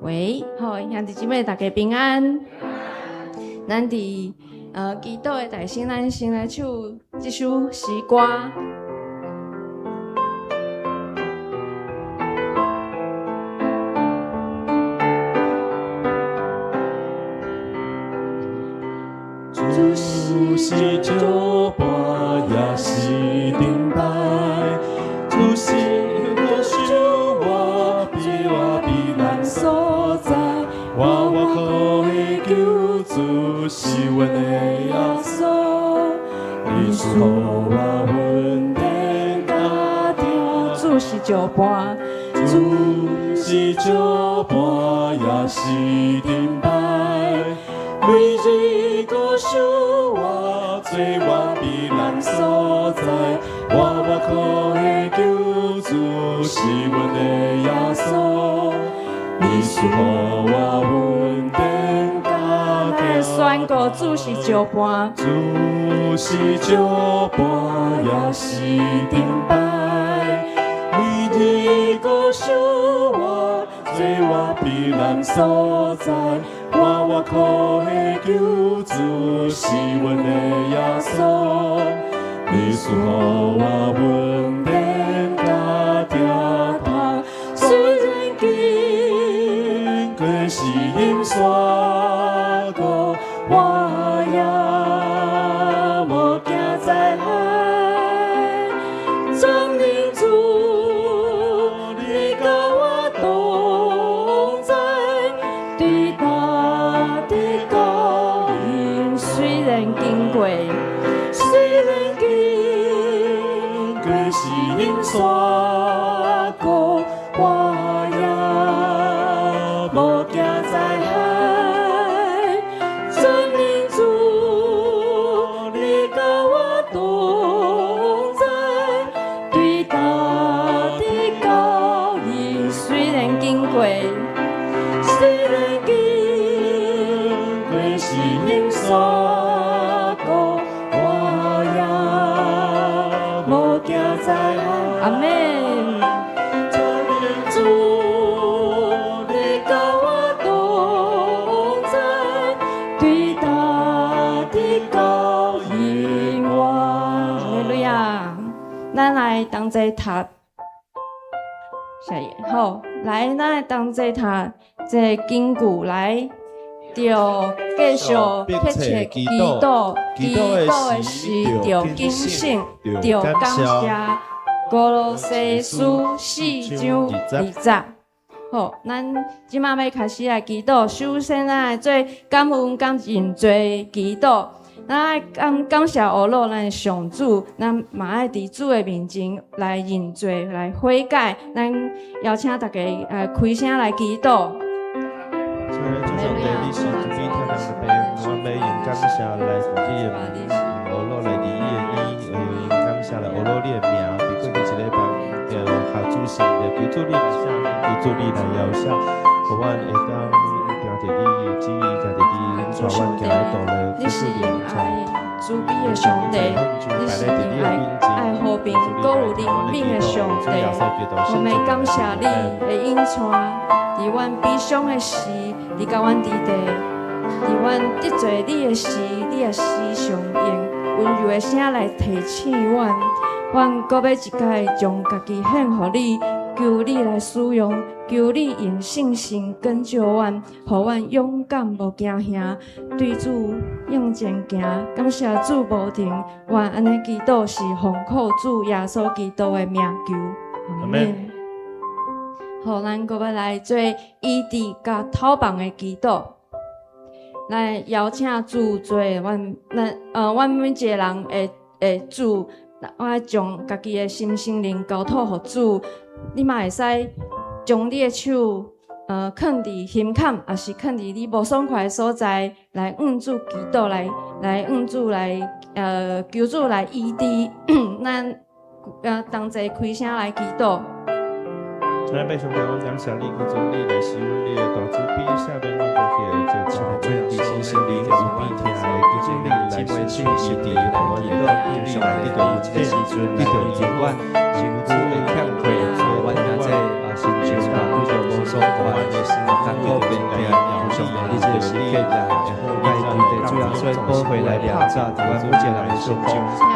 喂，好，兄弟姊妹，大家平安。咱佇祈禱的大聲，咱先來唱這首詩歌。主是石伴，也是燈牌，主是保守我，庇我避難所在，我倚靠的救主是阮的耶穌，伊賜予我穩定家庭。主是石伴，主是石伴，也是燈牌，每日顧守我，做我避難所在，我倚靠的救主是阮的耶穌，伊賜予我穩定家來宣告主是石伴，主是石伴，也是燈牌，每日顧守我，做我避難所在，我倚靠的救主是阮的耶穌，伊賜予我穩定佮埕托，雖然經過死蔭山谷，我也無驚災害。全能主，你佮我同在，對大地高音，雖然經過，雖然經過死蔭山谷，我也無驚災害。全能主，你佮我同在，對大地高音，雖然經過，雖然經過死蔭山谷，我也無驚災害。阿們。全能主，你佮我同在，對大地高引我。哈利路亞，咱來同齊讀，下一頁，好，來，咱來同齊讀這個經句來，著繼續迫切祈禱，祈禱的時著警醒，著感謝。歌羅西書4章2節。好，咱這馬欲開始來祈禱。首先，咱來做感恩、感認罪祈禱。咱愛感謝阿老咱的上主，咱嘛愛佇主的面前來認罪、來悔改。咱邀請大家開聲來祈禱。親愛的主上帝，你是慈悲疼人的父，阮欲用感謝來你的阿老來佇你的意，會用感謝來阿老你的名。佇過去一禮拜，著下主神的求主你來赦免，求主你來饒赦，予阮會當行佇你的旨意，行佇你帶阮行的道路，你是愛慈悲的上帝，你是愛愛和平、閣有憐憫的上帝。我們感謝你的引帶，佇阮悲傷的時，你佮阮佇地；佇阮得罪你的時，你也時常用溫柔的聲來提醒阮。阮閣欲一擺將家己獻予你，求你來使用，求你用聖神拯救阮，予阮勇敢無驚嚇，對主向前行。感謝主無停，阮按呢祈禱是奉靠主耶穌基督的名求，阿們。好，咱閣欲來做醫治佮討放的祈禱。來邀請主做阮咱阮每一個人的主。我愛將家己的心身靈交託予主，你嘛會使將你的手，囥佇心坎，抑是囥佇你無爽快的所在，來向主祈禱，來向主來，求主來醫治。咱同齊開聲來祈禱。親愛的上帝，阮感謝你，求主你來賜阮你的大慈悲，赦免阮過去的這錯誤，佇心心靈有病痛的，求主你來施醫治，予阮會當你來得著穩定，得著平安，身軀的欠缺，阮今這身上啊拄著無爽快，工課寶血來拍拼，求主你來心中，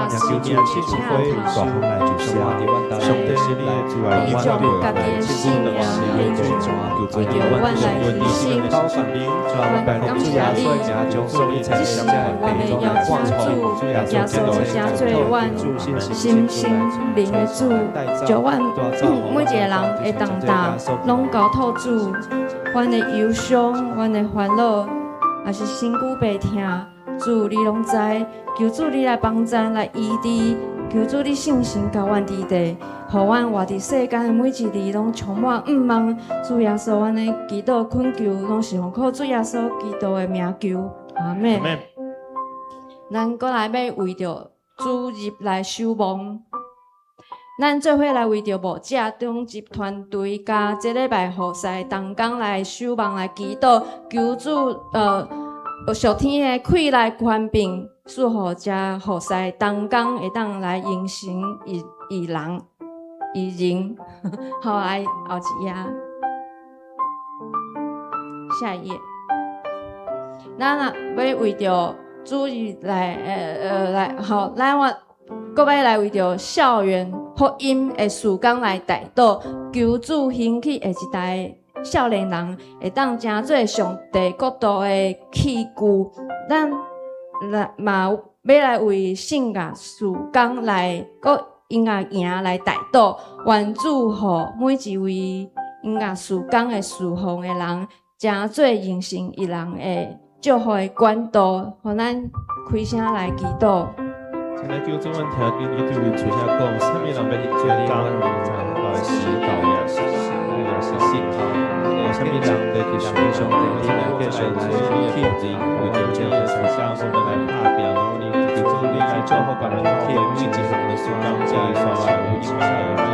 求主信心大風來就寫，上帝你的慈愛，你將家己的性命獻上，為著阮來犧牲。阮感謝你，這是阮的邀請主，耶穌成做阮心身靈的主，將阮每一个人的重擔攏交託主，阮的憂傷、阮的煩惱，抑是身軀病痛，主你攏知，求主你來幫贊來醫治，求主你聖神共阮佇地，予阮活佇世間的每一日攏充滿向望。主耶穌，阮的祈禱懇求，攏是奉靠主耶穌基督的名求，阿們。咱閣來欲為著主日來守望，咱做伙來為著牧者長執團隊佮這禮拜服侍同工來守望來祈禱，求主屬天的氣力權柄，賜予這服侍同工會當來形神以以人以人，好，來後一頁，下一頁，咱啊欲為著主日來來好，咱我閣欲來為著校園福音的事工來代禱，求主興起下一代少年人會當成做上帝國度的器具。咱來嘛欲來為聖樂事工來閣音樂營來代禱，願主予每一位音樂事工的侍奉的人，成做認識伊人的祝福的管道，予咱開聲來祈禱。親愛求主，阮聽見你對阮出聲講，啥物人欲去做工，來是導也是也是信號，啥物人欲去想上帝，你來繼續來去為著這个事工，我們來拍拚努力，求主你來祝福別人，去每一項的事工，這個煞來有影響的活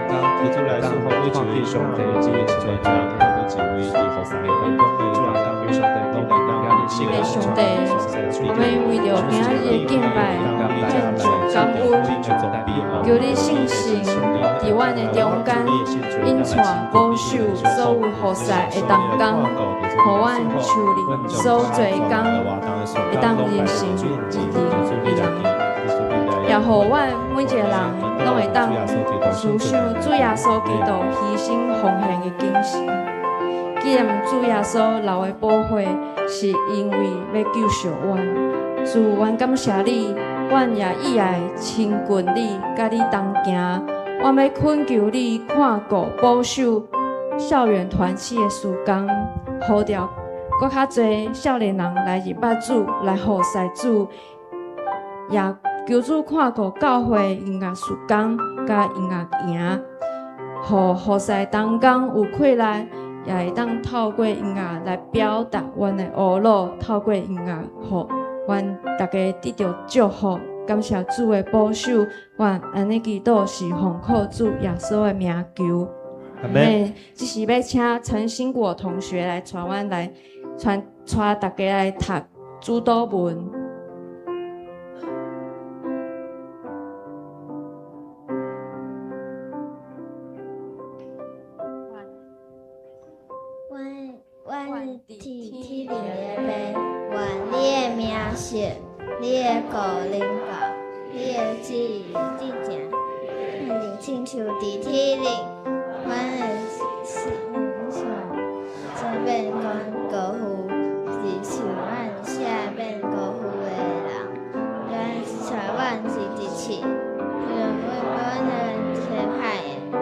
動，求主來賜福每一位上帝，這個一個人，每一位佇服侍當中的人，上帝上帝，我們為著今仔日的敬拜，感恩，求你聖神佇阮的中間引帶保守所有服侍的同工，予阮手裡所做工會當認神一人一人，也予阮每一个人攏會當思想主耶穌基督犧牲奉獻的精神。既然主耶穌流的寶血是因為欲救贖阮，主，阮感謝你，阮也意愛親近你，佮你同行。阮欲懇求你看顧保守校園團契的事工，呼召閣較濟少年人來認捌主，來服侍主，也求主看顧教會音樂事工佮音樂營，予服侍同工有氣力，也會當透過音樂來表達阮的懊惱，透過音樂，予阮逐家得著祝福。感謝主的保守，阮按呢祈禱是奉靠主耶穌的名求。阿們。這時欲請陳興國同學來帶阮來帶帶大家來讀主禱文。阮佇天頂的父，願你的名聖，你的國臨到，你的旨意執行，親像佇天頂。阮的生赦免阮過犯，是像阮赦免過犯的人。阮帶阮入試，阮阮的歹的，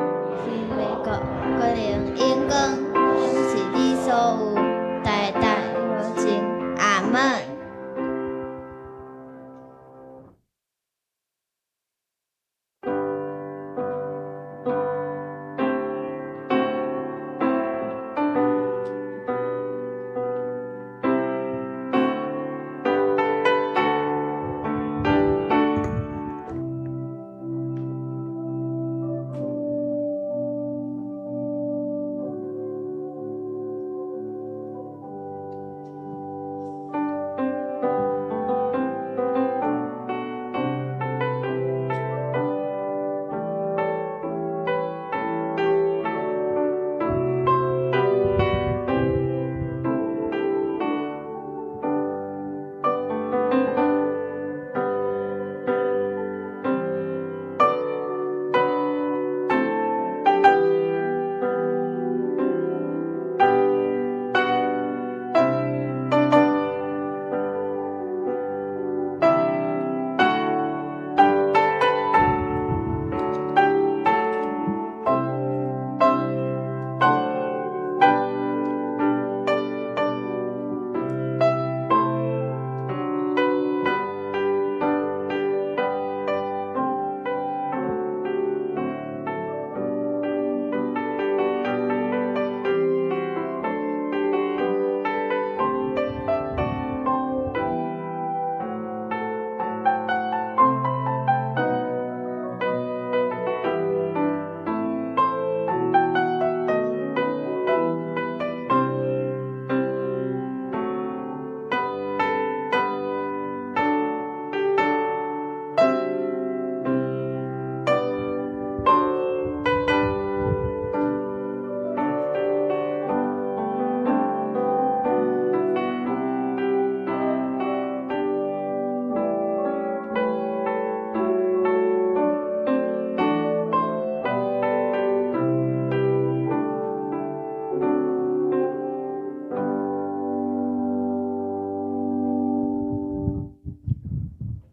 因為國國榮榮光，是你所有，代代無盡。阿門。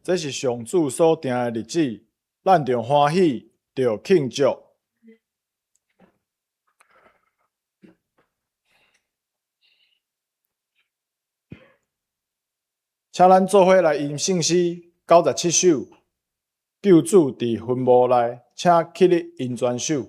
這是上主所定的日子，咱著歡喜，著慶祝。請咱做伙來吟聖詩97首，救主佇墳墓內，請起立吟全首。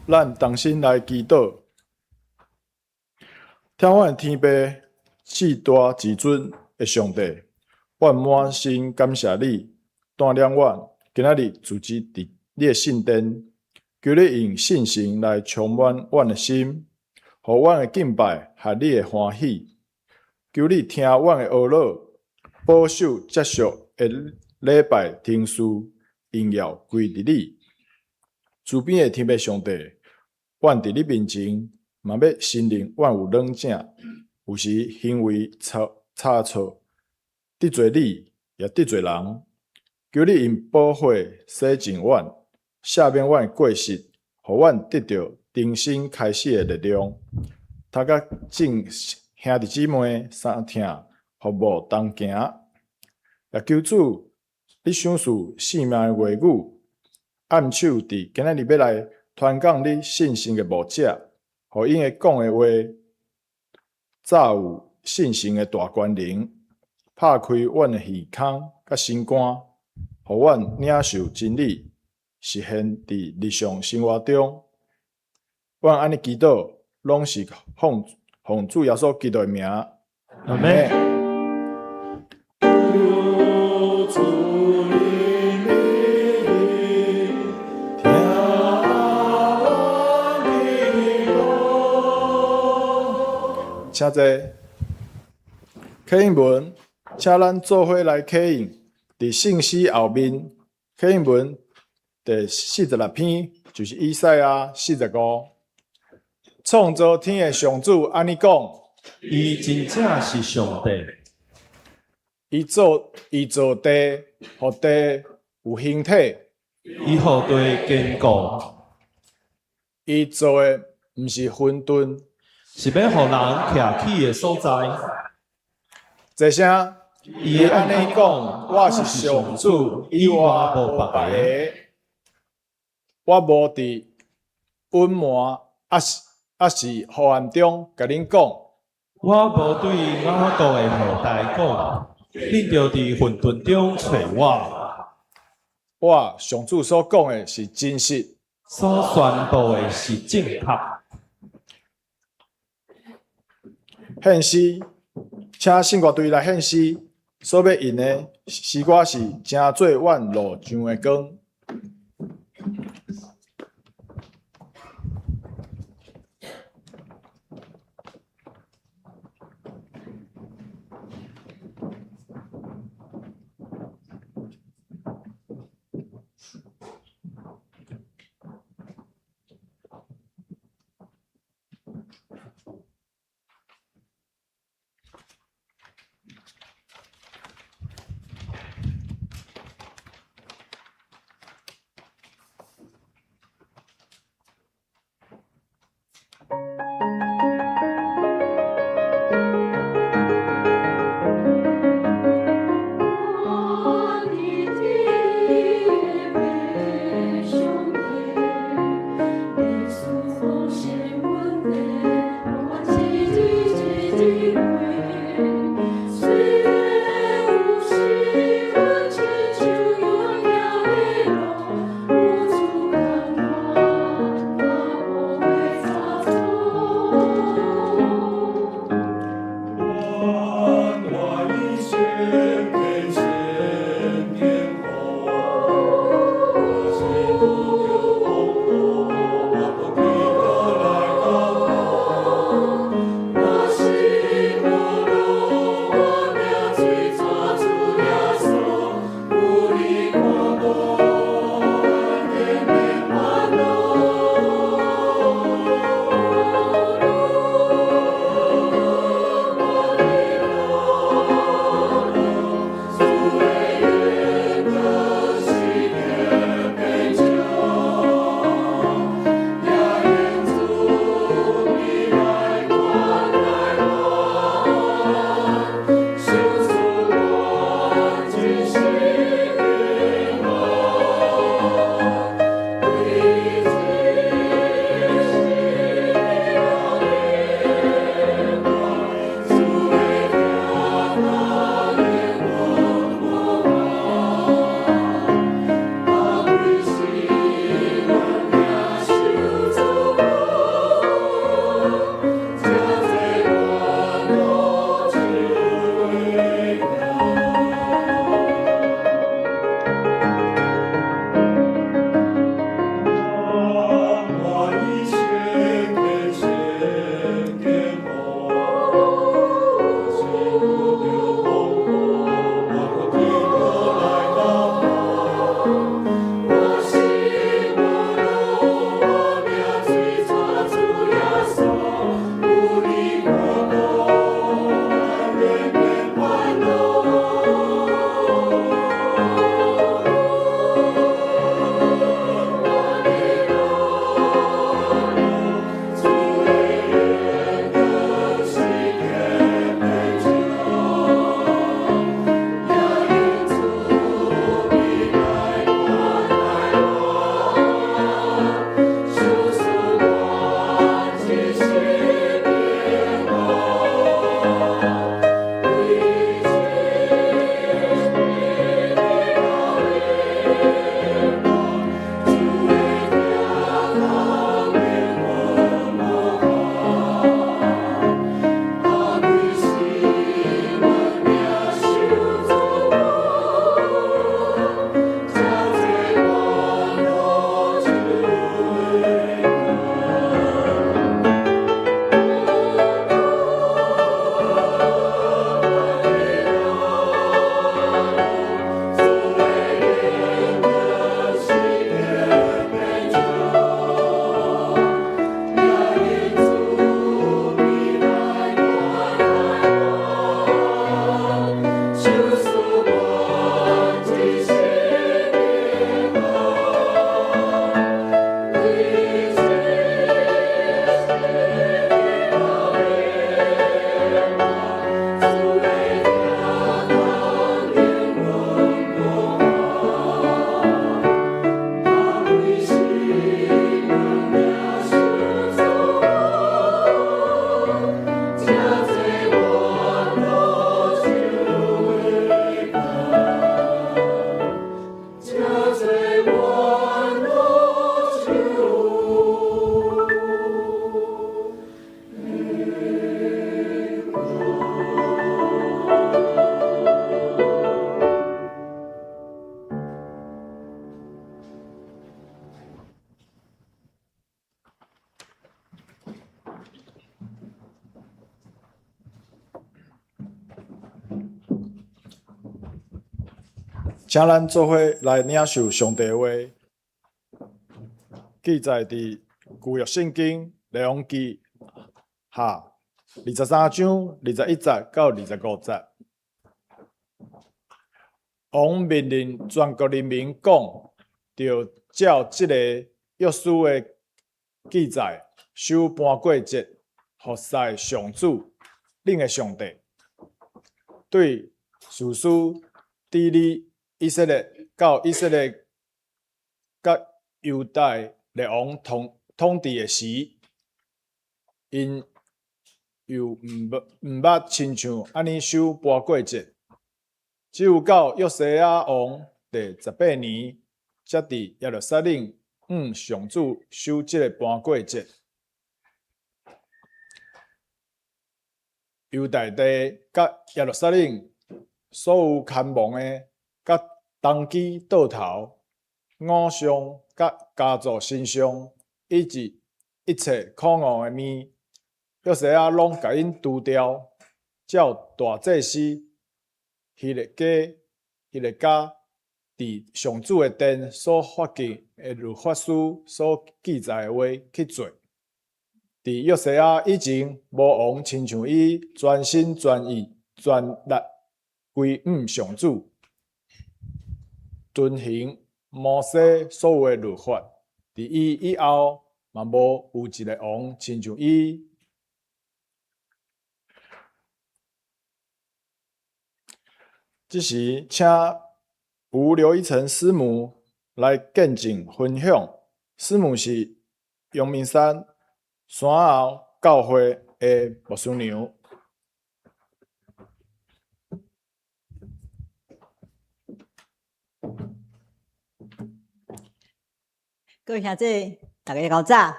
咱同心來祈禱，聽阮天父至大至尊的上帝，阮滿心感謝你，帶領阮今仔日聚集佇你的聖殿，求你用聖神來充滿阮的心，予阮的敬拜合你的歡喜。求你聽阮的哀禱，保守接續的禮拜程序，榮耀歸佇你。慈悲的天父上帝，阮佇你面前嘛欲承認，阮有軟正，有時行為差錯，得罪你，也得罪人。求你用寶血洗淨阮，赦免阮的過失，予阮得著重新開始的力量。他佮眾兄弟姊妹相疼，服務同行。也求主，你賞賜生命的話語，按手佇今仔日欲來傳講你信息的牧者，予𪜶的講的話，早有聖神的大權能，拍開阮的耳孔佮心肝，予阮領受真理，實現佇日常生活中。阮按呢祈禱，攏是奉奉主耶穌基督的名。阿們。請坐。啟應文，請咱做伙來啟應。佇聖詩後面，啟應文第46篇，就是以賽亞45。創造天的上主按呢講：伊真正是上帝。伊造地，予地有形體。伊予地堅固。伊造的毋是混沌，是欲予人徛起的所在。這聲伊會按呢講，我是上主，以外無別个。我無佇隱瞞，抑是黑暗中共恁講。我無對雅各的後代講，恁著佇混沌中揣我。我上主所講的是真實，所宣布的是正確。獻詩，請聖樂隊來獻詩，所欲用的詩歌是成做阮路上的光。請咱做伙來領受上帝話，記載佇舊約聖經列王紀下23章21節到25節。王命令全國人民講，著照這個約書的記載，守盤過節，服侍上主，恁的上帝。對士師治理以色列到以色列佮猶大列王統統治的時，𪜶猶毋捌親像按呢守盤過節。只有到約西亞王第十八年，才佇耶路撒冷向上主守這个盤過節。猶大地佮耶路撒冷所有牽亡的，佮當機倒頭、偶像佮家族神像，以及一切可惡的物，約西亞攏共𪜶除掉，照大祭司希勒家、希勒家佇上主的殿所發現的律法書所記載的話去做。佇約西亞以前，無王親像伊全心全意全力歸向上主，遵行摩西所有的律法。佇伊以後，嘛無有一个王親像伊。這時，請吳劉一成師母來見證分享。師母是陽明山山後教會的牧師娘。各位兄弟，大家好早，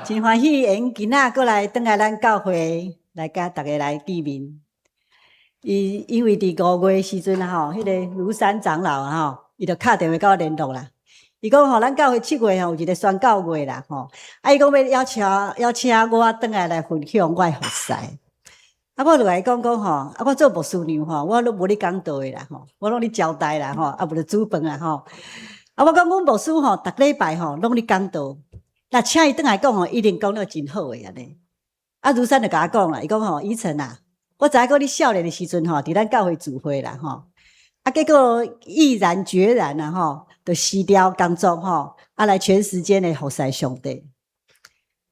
真歡喜會用今仔閣來轉來咱教會來佮大家來見面。伊因為佇五月時陣啊吼，彼个廬山長老啊吼，伊就敲電話佮我聯絡啦。伊講吼，咱教會7月吼有一个宣教月啦吼，啊，伊講欲邀請邀請我轉來來分享我的服侍。啊，我就共伊講講吼，啊，我做牧師娘吼，我攏無咧講道的啦吼，我攏咧招待啦吼，啊，無就煮飯啦吼。啊，我講阮牧師吼，逐禮拜吼攏咧講道，若請伊轉來講吼，一定講了真好的按呢。啊，如山就共我講啦，伊講吼，以晨啊，我知影講你少年的時陣吼，佇咱教會聚會啦吼，啊，結果毅然決然啦吼，就辭掉工作吼，啊，來全時間的服侍上帝。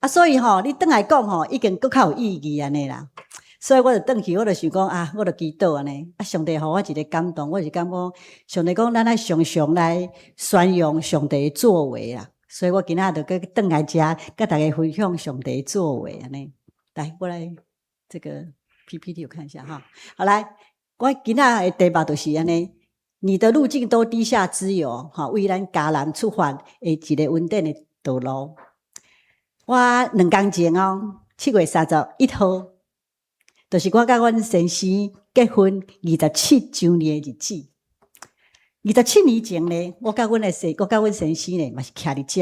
啊，所以吼，你轉來講吼，已經閣較有意義按呢啦。所以我就轉去，我就想講啊，我就祈禱按呢。啊，上帝予我一个感動，我是感覺上帝講，咱愛常常來宣揚上帝的作為啦。所以我今仔就閣轉來遮，佮大家分享上帝的作為按呢。來，我來這個 PPT 我看一下哈。好，來，我今仔的題目就是按呢，你的路徑都滴下脂油，哈，為咱迦南出發的一个穩定的道路。我兩工前哦，7月31號。就是我佮阮先生結婚27週年的日子。27年前呢，我佮阮的先，我佮阮先生呢，嘛是徛佇遮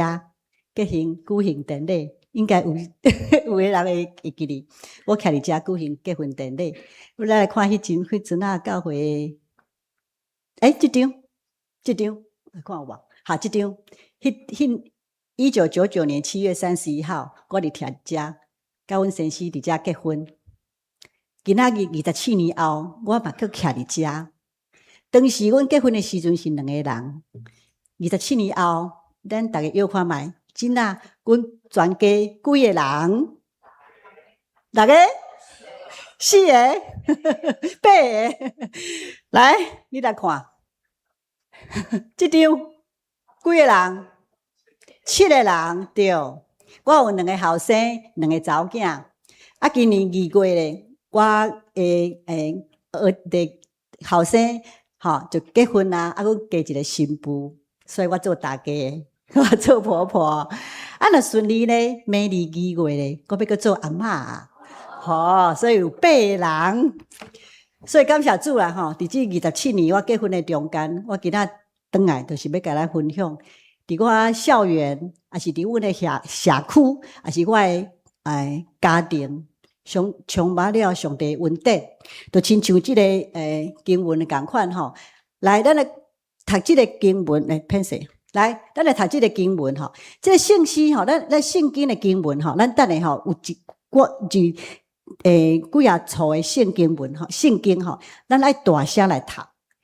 結婚舉行典禮，應該有有的人會會記得。我徛佇遮舉行結婚典禮，我來看彼陣彼陣仔教會，欸，這張，這張，看有無？哈，這張，彼彼1999年7月31號，我佇徛遮，佮阮先生佇遮結婚。今仔日27年後，我嘛閣徛佇遮。當時阮結婚的時陣是兩個人。27年後，咱逐家約看覓，這若阮全家幾個人？六個、四個、八個。來，你來看，這張幾個人？七個人，對。我有兩个後生，兩个查某囝。啊，今年2月咧。我的欸的後生吼就結婚啦，啊，閣加一个新婦，所以我做大家，我做婆婆。啊，若順利咧，明年2月咧，我欲閣做阿嬤，吼，所以有八个人。所以感謝主啦，吼！佇這27年我結婚的中間，我今仔轉來就是欲共咱分享，佇我校園，抑是佇阮的社社區，抑是我的欸家庭。上充滿了上帝恩典，就親像這个欸經文的仝款吼。來，咱來讀這个經文來，歹勢，來，咱來讀這个經文吼。這个聖詩吼，咱聖經的經文吼，咱等下吼有一我就幾仔處的聖經文吼，聖經吼，咱愛大聲來讀，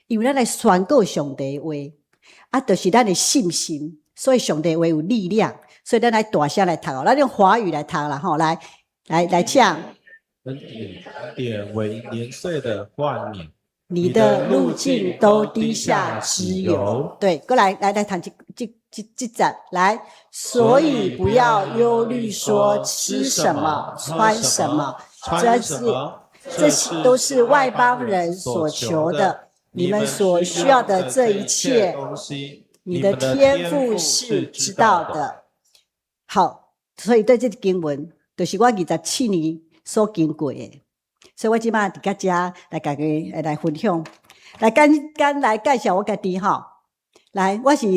因為咱來宣告上帝話，啊，就是咱的信心，所以上帝話有力量，所以咱愛大聲來讀哦，咱用華語來讀啦吼，來來來，請。恩典為年歲的冠冕，你的路徑都滴下脂油。對，過來來來，讀這節來，所以不要憂慮，說吃什麼、穿什麼，這些都是外邦人所求的。你們所需要的這一切，你的天父是知道的。好，所以對這個經文，就是我27年所經過的，所以我這擺佇遮來共家來分享，來簡單來介紹我家己吼。來，我是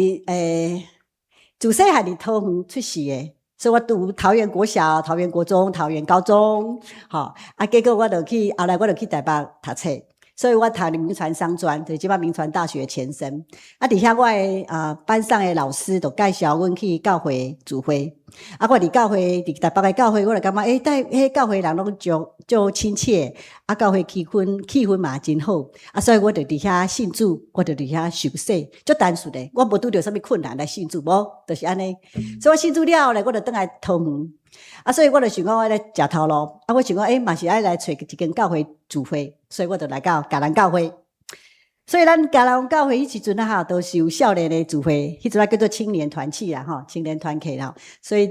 自細漢佇桃園出世的，所以我讀桃園國小、桃園國中、桃園高中，吼啊，結果我就去，後來我就去台北讀冊，所以我讀銘傳商專，就是這擺銘傳大學前身。啊，佇遐我的班上的老師就介紹阮去教會聚會。啊，我佇教會，佇台北的教會，我就感覺，欸，帶彼教會人攏足足親切，啊，教會氣氛嘛真好，啊，所以我就佇遐信主，我就佇遐受洗，足單純的，我無拄著啥物困難來信主，無，就是按呢。所以我信主了後咧，我就轉來桃園，啊，所以我就想講，我咧食頭路，啊，我想講，欸，嘛是愛來揣一間教會聚會，所以我就來到迦南教會。所以咱迦南教會彼時陣啊，吼，都是有少年的聚會，彼陣啊叫做青年團契啦，吼，青年團契啦。所以，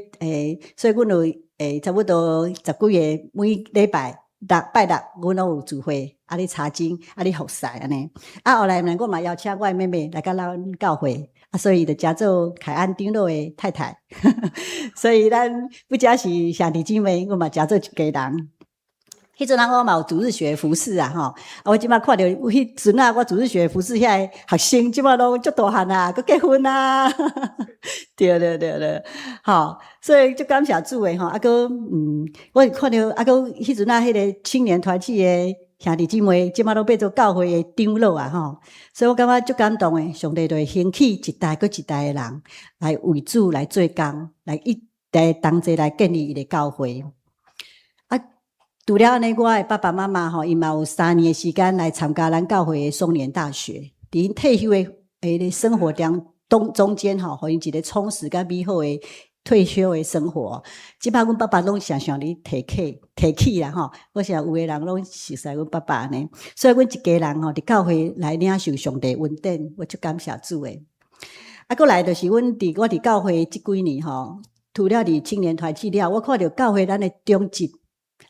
所以阮有差不多十幾個每禮拜六拜六，阮攏有聚會，啊咧查經，啊咧服侍按呢。啊，後來呢，我嘛邀請我的妹妹來佮咱教會，啊，所以伊就成做凱安長老的太太。所以咱不只是兄弟姊妹，阮嘛成做一家人。彼陣啊，我嘛有主日學服侍啊，吼！啊，我這擺看著彼陣啊，我主日學服侍遐个學生，這擺攏足大漢啊，閣結婚啊，對對對對，吼！所以足感謝主的吼，啊，閣我看著啊，閣彼陣啊，彼个青年團契的兄弟姊妹，這擺攏變做教會的長老啊，吼！所以我感覺足感動的，上帝就會興起一代閣一代的人來為主來做工，來一來同齊來建立伊的教會。除了按呢，我的爸爸媽媽吼，伊嘛有3年的時間來參加咱教會的松年大學。佇𪜶退休的彼个生活中間吼，予𪜶一个充實佮美好的退休的生活。這擺阮爸爸攏常常咧提起提起啦吼，我想有的人攏熟似阮爸爸按呢，所以阮一家人吼，佇教會來領受上帝恩典，我足感謝主的。啊，閣來就是阮佇我佇教會這幾年吼，除了佇青年團契了，我看著教會咱的長執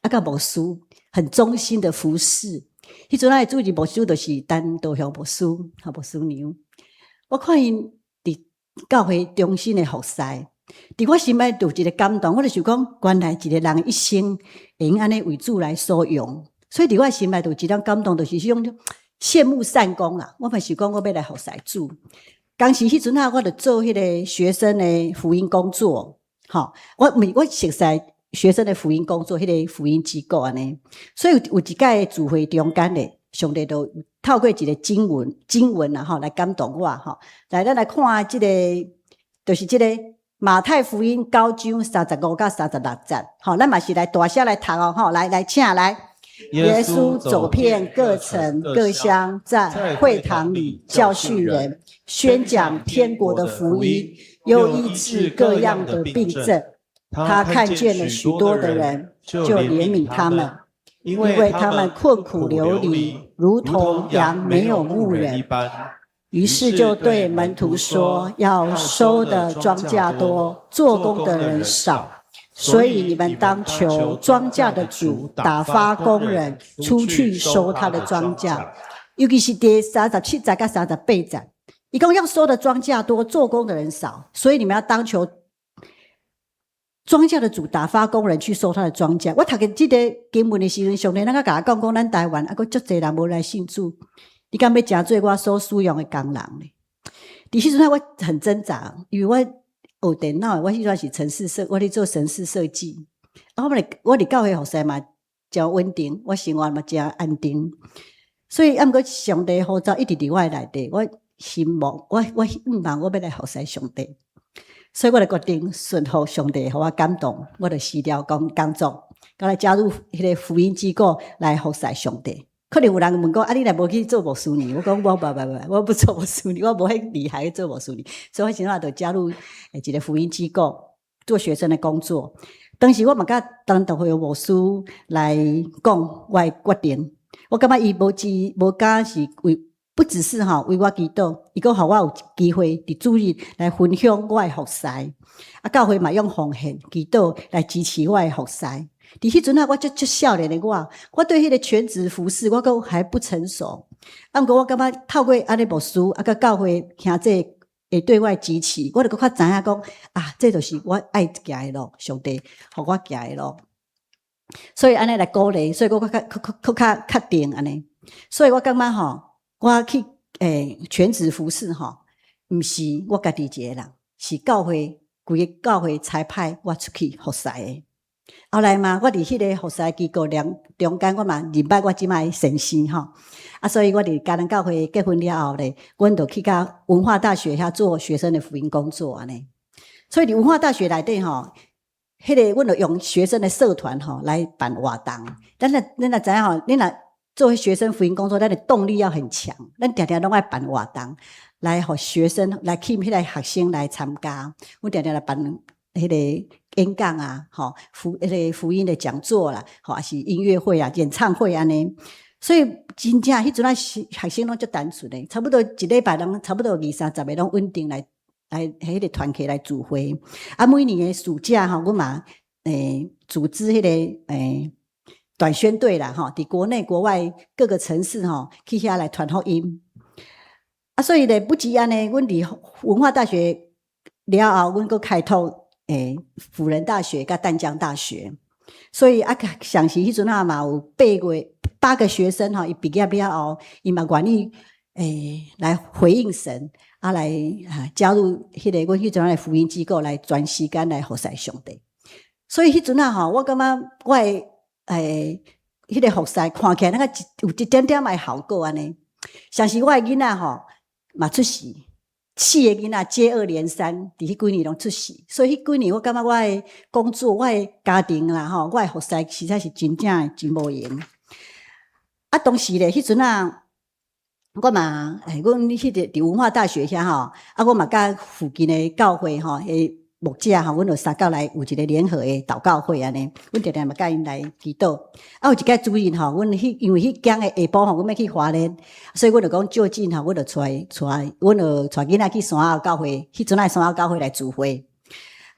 啊，佮牧師很忠心的服侍。彼陣咱的主任牧師就是陳道雄牧師，吼牧師娘。我看𪜶佇教會忠心的服侍，佇我心內就有一個感動，我就想講，原來一個人一生會用按呢為主來所用，所以佇我心內就有一種感動，就是彼種羨慕善工啦。我嘛想講，我欲來服侍主。當時彼陣啊，我就做彼个學生的福音工作，吼，我毋我熟似學生的福音工作，彼个福音機構按呢，所以有一擺聚會中間咧，上帝就透過一個經文啊，吼，來感動我吼。來，咱來看這個，就是這個馬太福音9章35到36節，吼，咱嘛是來大聲來讀哦，吼，來來，請來。耶穌走遍各城各鄉，在會堂裡教訓人，宣講天國的福音，又醫治各樣的病症。他看見了許多的人，就憐憫他們，因為他們困苦流離，如同羊沒有牧人一般。於是就對門徒說：要收的莊稼多，做工的人少，所以你們當求莊稼的主打發工人出去收他的莊稼。尤其是第37節佮38節，伊講要收的莊稼多，做工的人少，所以你們要當求莊稼的主打發工人去收他的莊稼。我讀見這個經文的時陣，上帝那個共我講講，咱台灣猶閣足濟人無來信主，你敢欲成做我所使用的工人呢？佇彼陣我很掙扎，因為我學電腦的，我彼陣是程式設，我咧做程式設計。啊，我佇教會服侍嘛，誠穩定，我生活嘛誠安定。所以，啊，毋過上帝呼召一直佇我的內底，我希望，我向望我欲來服侍上帝，所以我就決定順服上帝，予我感動，我就辭掉工作，佮來加入彼个福音機構來服侍上帝。可能有人問講，啊，你若無去做牧師呢？我講我無無無，我不做牧師呢，我無彼厲害去做牧師呢。所以我現在就加入一个福音機構做學生的工作。當時我嘛佮陳道會牧師來講我的決定，我感覺伊無只無敢是為，不只是吼為我祈禱，伊閣予我有機會佇主日來分享我的服侍。啊，教會嘛用奉獻祈禱來支持我的服侍。佇彼陣啊，我足足少年的我，我對彼个全職服侍我閣還不成熟。啊，毋過我感覺透過按呢牧師啊，佮教會兄弟會對我的支持，我就閣較知影講啊，這就是我愛行的路，上帝予我行的路。所以按呢來鼓勵，所以我閣較閣較確定按呢。所以我感覺吼，我去全職服侍吼，毋是我家己一个人，是教會規个教會差派我出去服侍的。後來嘛，我佇彼个服侍機構中間，我嘛認捌我這擺先生吼。啊，所以我佇嘉南教會結婚了後咧，阮就去到文化大學遐做學生的福音工作按呢。所以佇文化大學內底吼，彼个阮就用學生的社團吼來辦活動。咱若知影吼，你若做學生福音工作，咱的動力要很強。咱定定攏愛辦活動，來予學生來吸引彼个學生來參加。阮定定來辦彼个演講啊，吼彼个福音的講座啦，吼，抑是音樂會啊、演唱會按呢。所以真正彼陣仔學生攏足單純的，差不多一禮拜攏差不多二三十个攏穩定來彼个團契來聚會。啊，每年的暑假吼，阮嘛組織彼个短宣隊啦，吼，佇國內國外各個城市吼去遐來傳福音。啊，所以咧不止按呢，阮佇文化大學了後，阮閣開拓輔仁大學佮淡江大學。所以啊，上時彼陣仔嘛有八個學生吼，伊畢業了後，伊嘛願意來回應神，啊來啊加入彼个阮彼陣仔的福音機構來全時間來服侍上帝。所以彼陣仔吼，我感覺我的彼个服侍看起來那個有一點點的效果按呢。像是我的囡仔吼嘛出世，四个囡仔接二連三，佇彼幾年攏出世，所以彼幾年我感覺我的工作、我的家庭啦吼，我的服侍實在是真正的真無閒。啊，當時咧，彼陣仔我嘛，阮彼个佇文化大學遐吼，啊，我嘛佮附近的教會吼，彼牧者吼，阮就相佮來有一个聯合的禱告會按呢，阮定定嘛佮𪜶來祈禱。啊，有一擺主日吼，阮彼因為彼工的下晡吼，阮欲去花蓮，所以阮就講就近吼，阮就帶囡仔去山後教會，彼陣仔山後教會來聚會。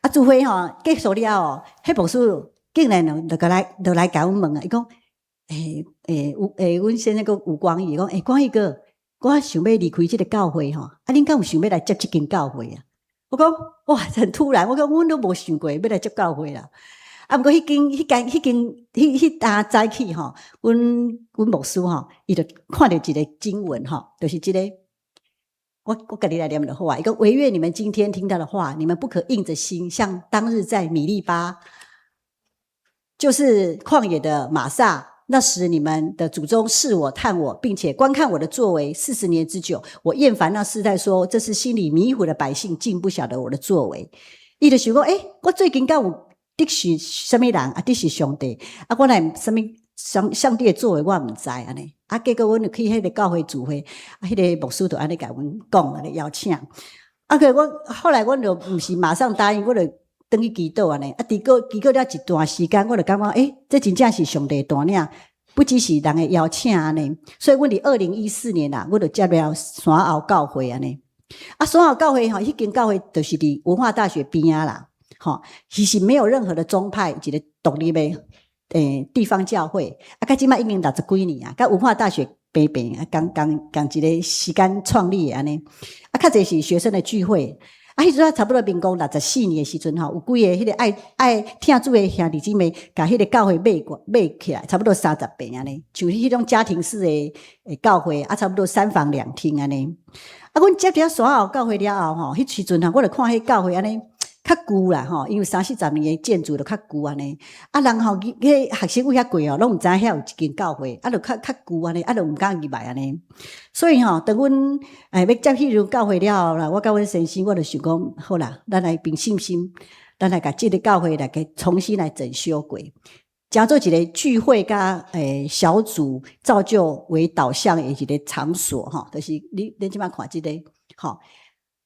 啊，聚會吼結束了後，彼牧師竟然就來共阮問啊，伊講，阮先生叫吳光義，講，光義哥，我想欲離開這个教會吼，啊，恁敢有想欲來接這間教會啊？我講哇，很突然，我講阮都無想過欲來接教會啦。啊，毋過彼間彼當早起吼，阮牧師吼，伊就看著一个經文吼，就是這个，我家己來念就好啊。伊講，惟願你們今天聽到的話，你們不可硬著心，像當日在米利巴，就是曠野的瑪撒。那時你們的祖宗試我探我，並且觀看我的作為40年之久。我厭煩那世代說，這是心裡迷糊的百姓，竟不曉得我的作為。伊就想講，我最近敢有得罪啥物人啊？得罪上帝啊？我來啥物上帝的作為，我毋知按呢。啊，結果阮就去彼个教會聚會，啊，彼个牧師就按呢共阮講，按呢邀請。啊，可我後來阮就毋是馬上答應，我就轉去祈禱按呢。啊，祈禱了一段時間，我就感覺，這真正是上帝帶領，不只是人的邀請按呢。所以，阮佇2014年啦，阮就接了山後教會按呢。啊，山後教會吼，彼間教會就是佇文化大學邊仔啦，吼，其實沒有任何的宗派，一个獨立的地方教會。啊，到這擺已經60幾年啊，佮文化大學平平啊，仝一个時間創立的按呢。啊，較濟是學生的聚會。啊，彼陣差不多民國64年的時陣吼，有幾个彼个愛疼主的兄弟姊妹，共彼个教會買起來，差不多30坪按呢，像彼種家庭式的教會，啊，差不多三房兩廳按呢。啊，阮接佇山後教會了後吼，彼時陣吼，我就看彼教會按呢，較舊啦吼，因為三四十年的建築就較舊按呢。啊，人吼，彼個學生位遐過哦，攏毋知影遐有一間教會，啊，就較較舊按呢，啊，就毋敢入來按呢。所以吼，當阮欲接彼間教會了後啦，我佮阮先生，我就想講，好啦，咱來憑信心，咱來共這个教會來給重新來整修過，成做一个聚會佮小組造就為導向的一个場所吼，就是你這擺看這个吼。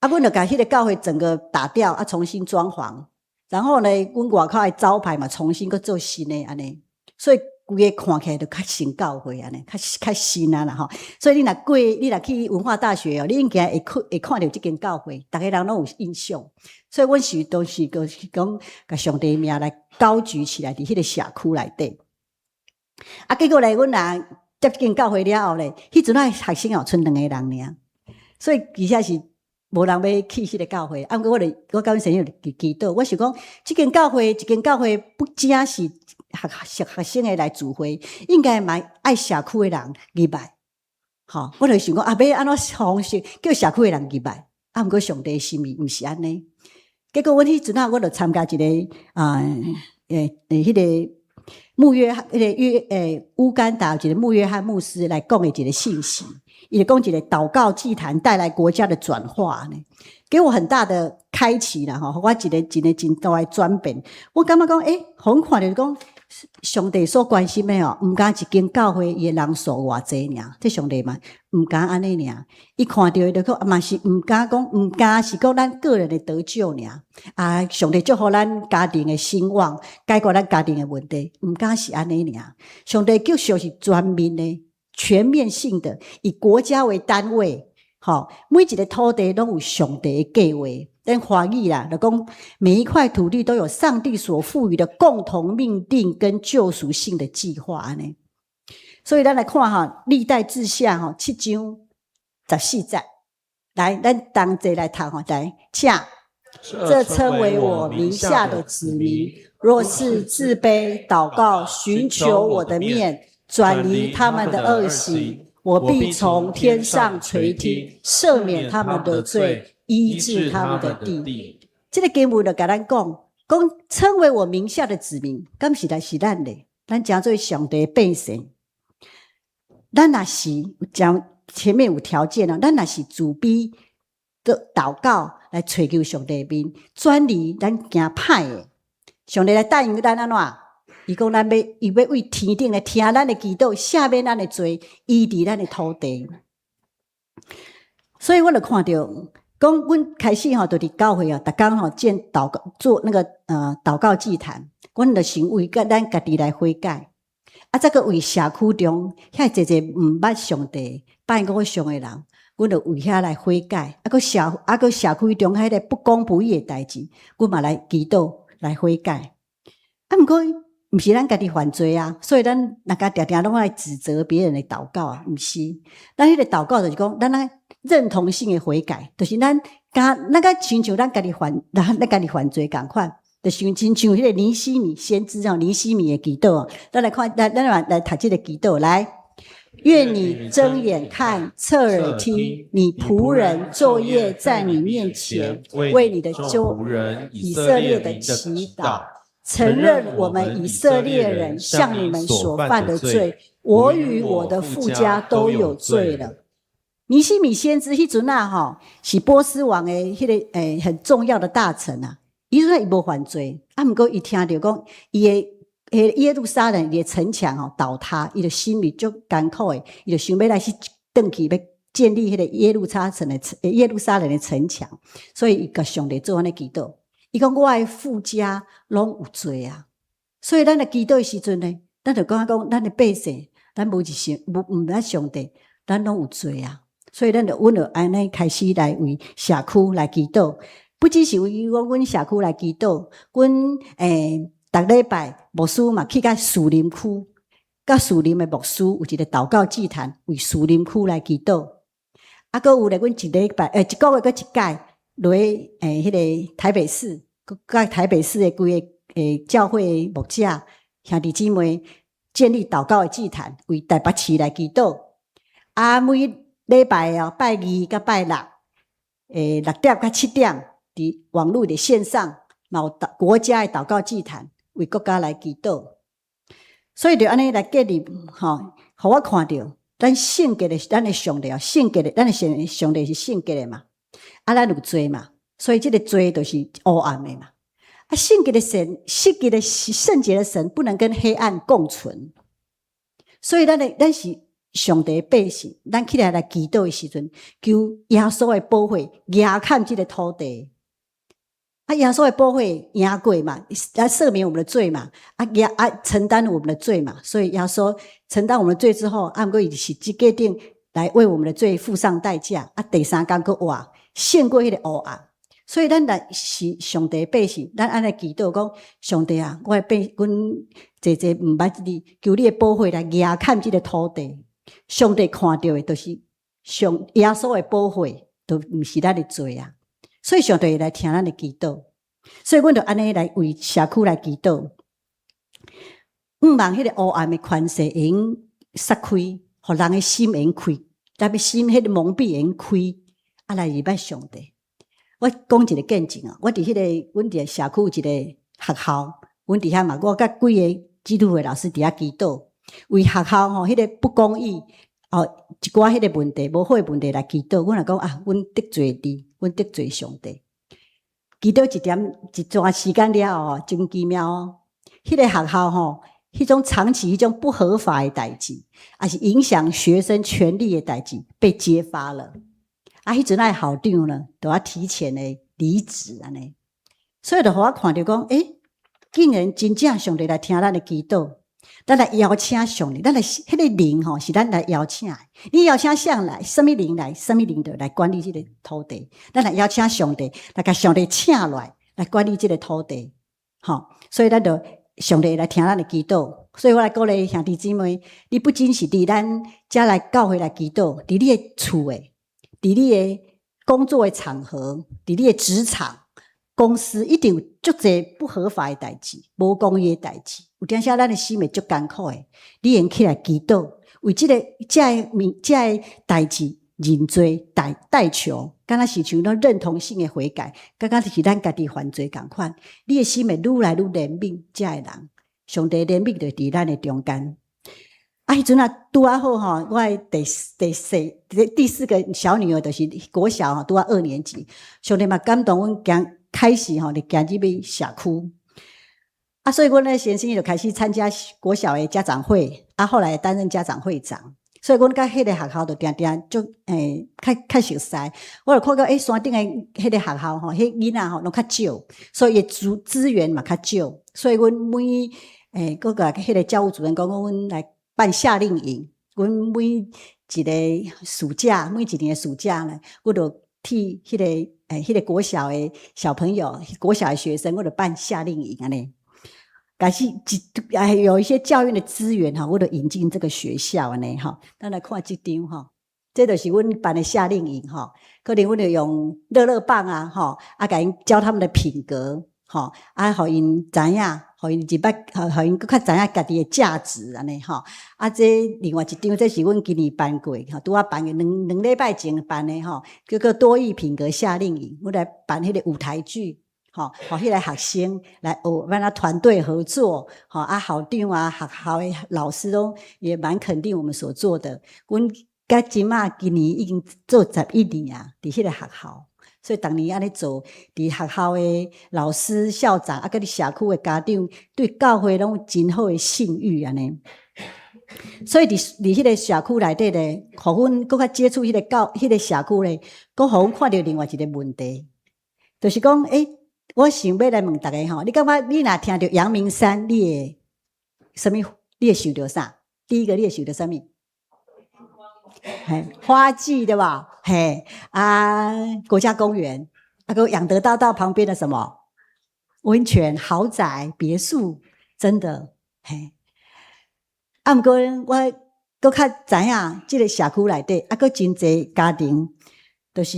啊，阮就共彼个教會整個打掉，啊，重新裝潢，然後呢，阮外口的招牌嘛，重新閣做新的按呢，所以規个看起來就較新教會按呢，較較新啊啦吼。所以你若過，你若去文化大學哦，你應該會看著這間教會，逐个人攏有印象。所以阮是當時就是講，共上帝名來高舉起來，佇彼个社區內底。啊，結果咧，阮若接這間教會了後咧，彼陣仔學生哦，賰兩个人爾，所以其實是無人欲去彼个教會，啊，毋過我就我佮阮先生就祈禱，我想講，這間教會，這間教會不只是學生的來聚會，應該嘛愛社區的人入來，吼，我就想講啊，欲按怎方式叫社區的人入來？啊，毋過上帝心意毋是按呢。結果阮彼陣仔，我就參加一个啊，彼个穆約翰，彼个約烏干達一个穆約翰牧師來講的一个信息。伊就講一个禱告祭壇帶來國家的轉化呢，給我很大的開啟啦吼，予我一个真大的轉變。我感覺講，欸，予阮看著講，上帝所關心的哦，毋敢一間教會伊的人數偌濟爾，這上帝嘛毋敢按呢爾。伊看著的就講嘛是毋敢講，毋敢是講咱個人的得救爾。啊，上帝祝福咱家庭的興旺，解決咱家庭的問題，毋敢是按呢爾。上帝叫做是全面的、全面性的，以國家為單位，吼，每一个土地攏有上帝的計劃。咱華語啦，就講每一塊土地都有上帝所賦予的共同命定跟救贖性的計劃呢。所以咱來看哈，歷代志下吼7章14節，來，咱同齊來讀吼，來，請。這稱為我名下的子民，若是自卑禱告，尋求我的面，轉離他們的惡行，我必從天上垂聽，赦免他們的罪，醫治他們的地。這个經文就共咱講，講稱為我名下的子民，敢是來是咱的，咱成做上帝的百姓。咱若是講前面有條件啊，咱若是自卑的禱告來尋求上帝的面，轉離咱行歹的，上帝來答應咱按怎？伊講咱欲，伊欲為天頂來聽咱的祈禱，赦免咱的罪，醫治咱的土地。所以我就看著，講阮開始吼，就佇教會啊，逐工吼建禱告，做那個禱告祭壇，阮就先為佮咱家己來悔改，啊，再閣為社區中遐濟濟毋捌上帝、拜偶像的人，阮就為遐來悔改，啊，閣社啊，閣社區中彼个不公不義的代誌，阮嘛來祈禱來悔改。啊，毋過毋是咱家己犯罪啊，所以咱若共定定攏愛指責別人的禱告啊，毋是。咱彼个禱告就是講，咱愛認同性的悔改，就是咱敢咱敢親像咱家己犯，咱家己犯罪仝款，就是親像彼个尼希米先知哦，尼希米的祈禱，咱來看，咱來讀這个祈禱來。願你睜眼看，側耳聽，你僕人晝夜在你面前為你的僕人以色列的祈禱，承認我們以色列人向你們所犯的罪，我與我的父家都有罪了。尼希米先知彼陣啊，吼，是波斯王的彼个很重要的大臣啊。伊說伊無犯罪，啊，毋過伊聽著講伊的彼耶路撒冷伊的城牆吼倒塌，伊就心裡足艱苦的，伊就想欲來去轉去欲建立彼个耶路撒冷的城牆，所以伊共上帝做按呢祈禱。伊講我的父家攏有罪啊，所以咱來祈禱的時陣呢，咱就感覺講咱的百姓，咱無一想無毋捌上帝，咱攏有罪啊，所以咱就阮就按呢開始來為社區來祈禱，不只是為講阮社區來祈禱，阮逐禮拜牧師嘛去到樹林區，佮樹林的牧師有一个禱告祭壇，為樹林區來祈禱。啊，閣有咧，阮一禮拜一個月閣一擺落去彼个台北市，佮台北市的規个教會牧者兄弟姊妹建立禱告的祭壇，為台北市來祈禱。啊，每禮拜哦，拜二佮拜六，6點佮7點，佇網路的線上嘛有國家的禱告祭壇，為國家來祈禱。所以就按呢來建立吼，予我看著，咱聖潔的，咱的上帝啊，聖潔的，咱的上上帝是聖潔的嘛，啊，咱有罪嘛，所以這个罪就是黑暗的嘛。啊，聖潔的神，聖潔的聖潔的神不能跟黑暗共存，所以咱的咱是上帝的百姓，咱起來來祈禱的時陣，求耶穌的寶血壓看這个土地。啊，耶穌的寶血贏過嘛，來赦免我們的罪嘛，啊，壓啊承擔我們的罪嘛，所以耶穌承擔我們的罪之後，啊，毋過伊是十字架頂來為我們的罪付上代價，啊，第三工閣活，勝過彼個黑暗。所以咱來是上帝百姓，咱按呢祈禱講，上帝啊，我的百阮濟濟毋捌你，求你的寶血來壓看這个土地。上帝看著的，就是上耶穌的寶血，都毋是咱的罪啊。所以上帝會來聽咱的祈禱，所以阮就按呢來為社區來祈禱，向望彼個黑暗的權勢會用撒開，予人的心會用開，特別心彼个蒙蔽會用開，啊來認捌上帝。我講一個見證啊，我佇彼個阮佇社區有一個學校，阮佇遐嘛，我佮幾个基督會老師佇遐祈禱，為學校吼彼个不公義哦，一寡彼個問題無好的問題來祈禱。阮若講啊，阮得罪你，阮得罪上帝。祈禱一點一段時間了後，真奇妙哦。彼个學校吼，彼種長期彼種不合法的代誌，抑是影響學生權利的代誌，被揭發了。啊，彼陣仔校長呢，都要提前的離職按呢。所以就予我看著講，欸，竟然真正上帝來聽咱的祈禱，咱來邀請上帝，咱來彼个靈吼，是咱來邀請的。你邀請誰來，啥物靈來，啥物靈就來管理這个土地。咱來邀請上帝，來共上帝請來，來管理這个土地。吼，所以咱就上帝來聽咱的祈禱。所以我來鼓勵兄弟姊妹，你不僅是佇咱遮來教會來祈禱，佇你的厝的，佇你的工作的場合，佇你的職場、公司，一定有足濟不合法的代誌、無公義的代誌。有當時咱的心會足艱苦的，你會起來祈禱，為這个這个物這个代誌認罪代代求，敢若是像那認同性的悔改，敢若是咱家己犯罪仝款。你的心會愈來愈憐憫這个人，上帝憐憫就佇咱的中間。啊，彼陣啊拄仔好吼，我的第第四第第四個小女兒就是國小吼，拄仔二年級，上帝嘛感動阮行開始吼，就行入去社區。啊，所以阮的先生就開始參加國小的家長會，啊，後來擔任家長會長。所以阮佮彼个學校就定定足欸較較熟似。我就看到欸山頂的彼个學校吼，彼囡仔吼攏較少，所以伊資資源嘛較少。所以阮每欸閣共彼个教務主任講，阮來辦夏令營。阮每一个暑假，每一年的暑假呢，我就替彼个欸彼个國小的小朋友、國小的學生，我就辦夏令營按呢。開始一哎有一些教育的資源哈，我就引進這個學校按呢吼。咱來看這張吼，這就是阮辦的夏令營吼。可能阮就用樂樂棒啊吼，啊，共𪜶教他們的品格吼，啊，予𪜶知影，予𪜶入捌，予𪜶閣較知影家己的價值按呢吼。啊，這另外一張，這是阮今年辦過吼，拄仔辦的兩兩禮拜前辦的吼，叫做多益品格夏令營，阮來辦彼个舞台劇。吼，予彼个學生來學按怎團隊合作，吼啊校長啊，學校的老師攏也蠻肯定我們所做的。阮到這馬今年已經做11年啊，佇彼个學校，所以逐年按呢做，佇學校的老師、校長啊，佮佇社區的家長，對教會攏有真好的信譽按呢。所以佇佇彼个社區內底咧，予阮閣較接觸彼个教彼个社區咧，閣予阮看著另外一个問題，就是講，欸，我想欲來問逐家吼，你感覺你若聽著陽明山，你會啥物？你會想著啥？第一個你會想著啥物？嘿，花季對吧？嘿，啊，國家公園，啊，閣仰德大道旁邊的什麼溫泉、豪宅、別墅，真的，嘿。啊，毋過我閣較知影，這个社區內底，啊，閣真濟家庭，都是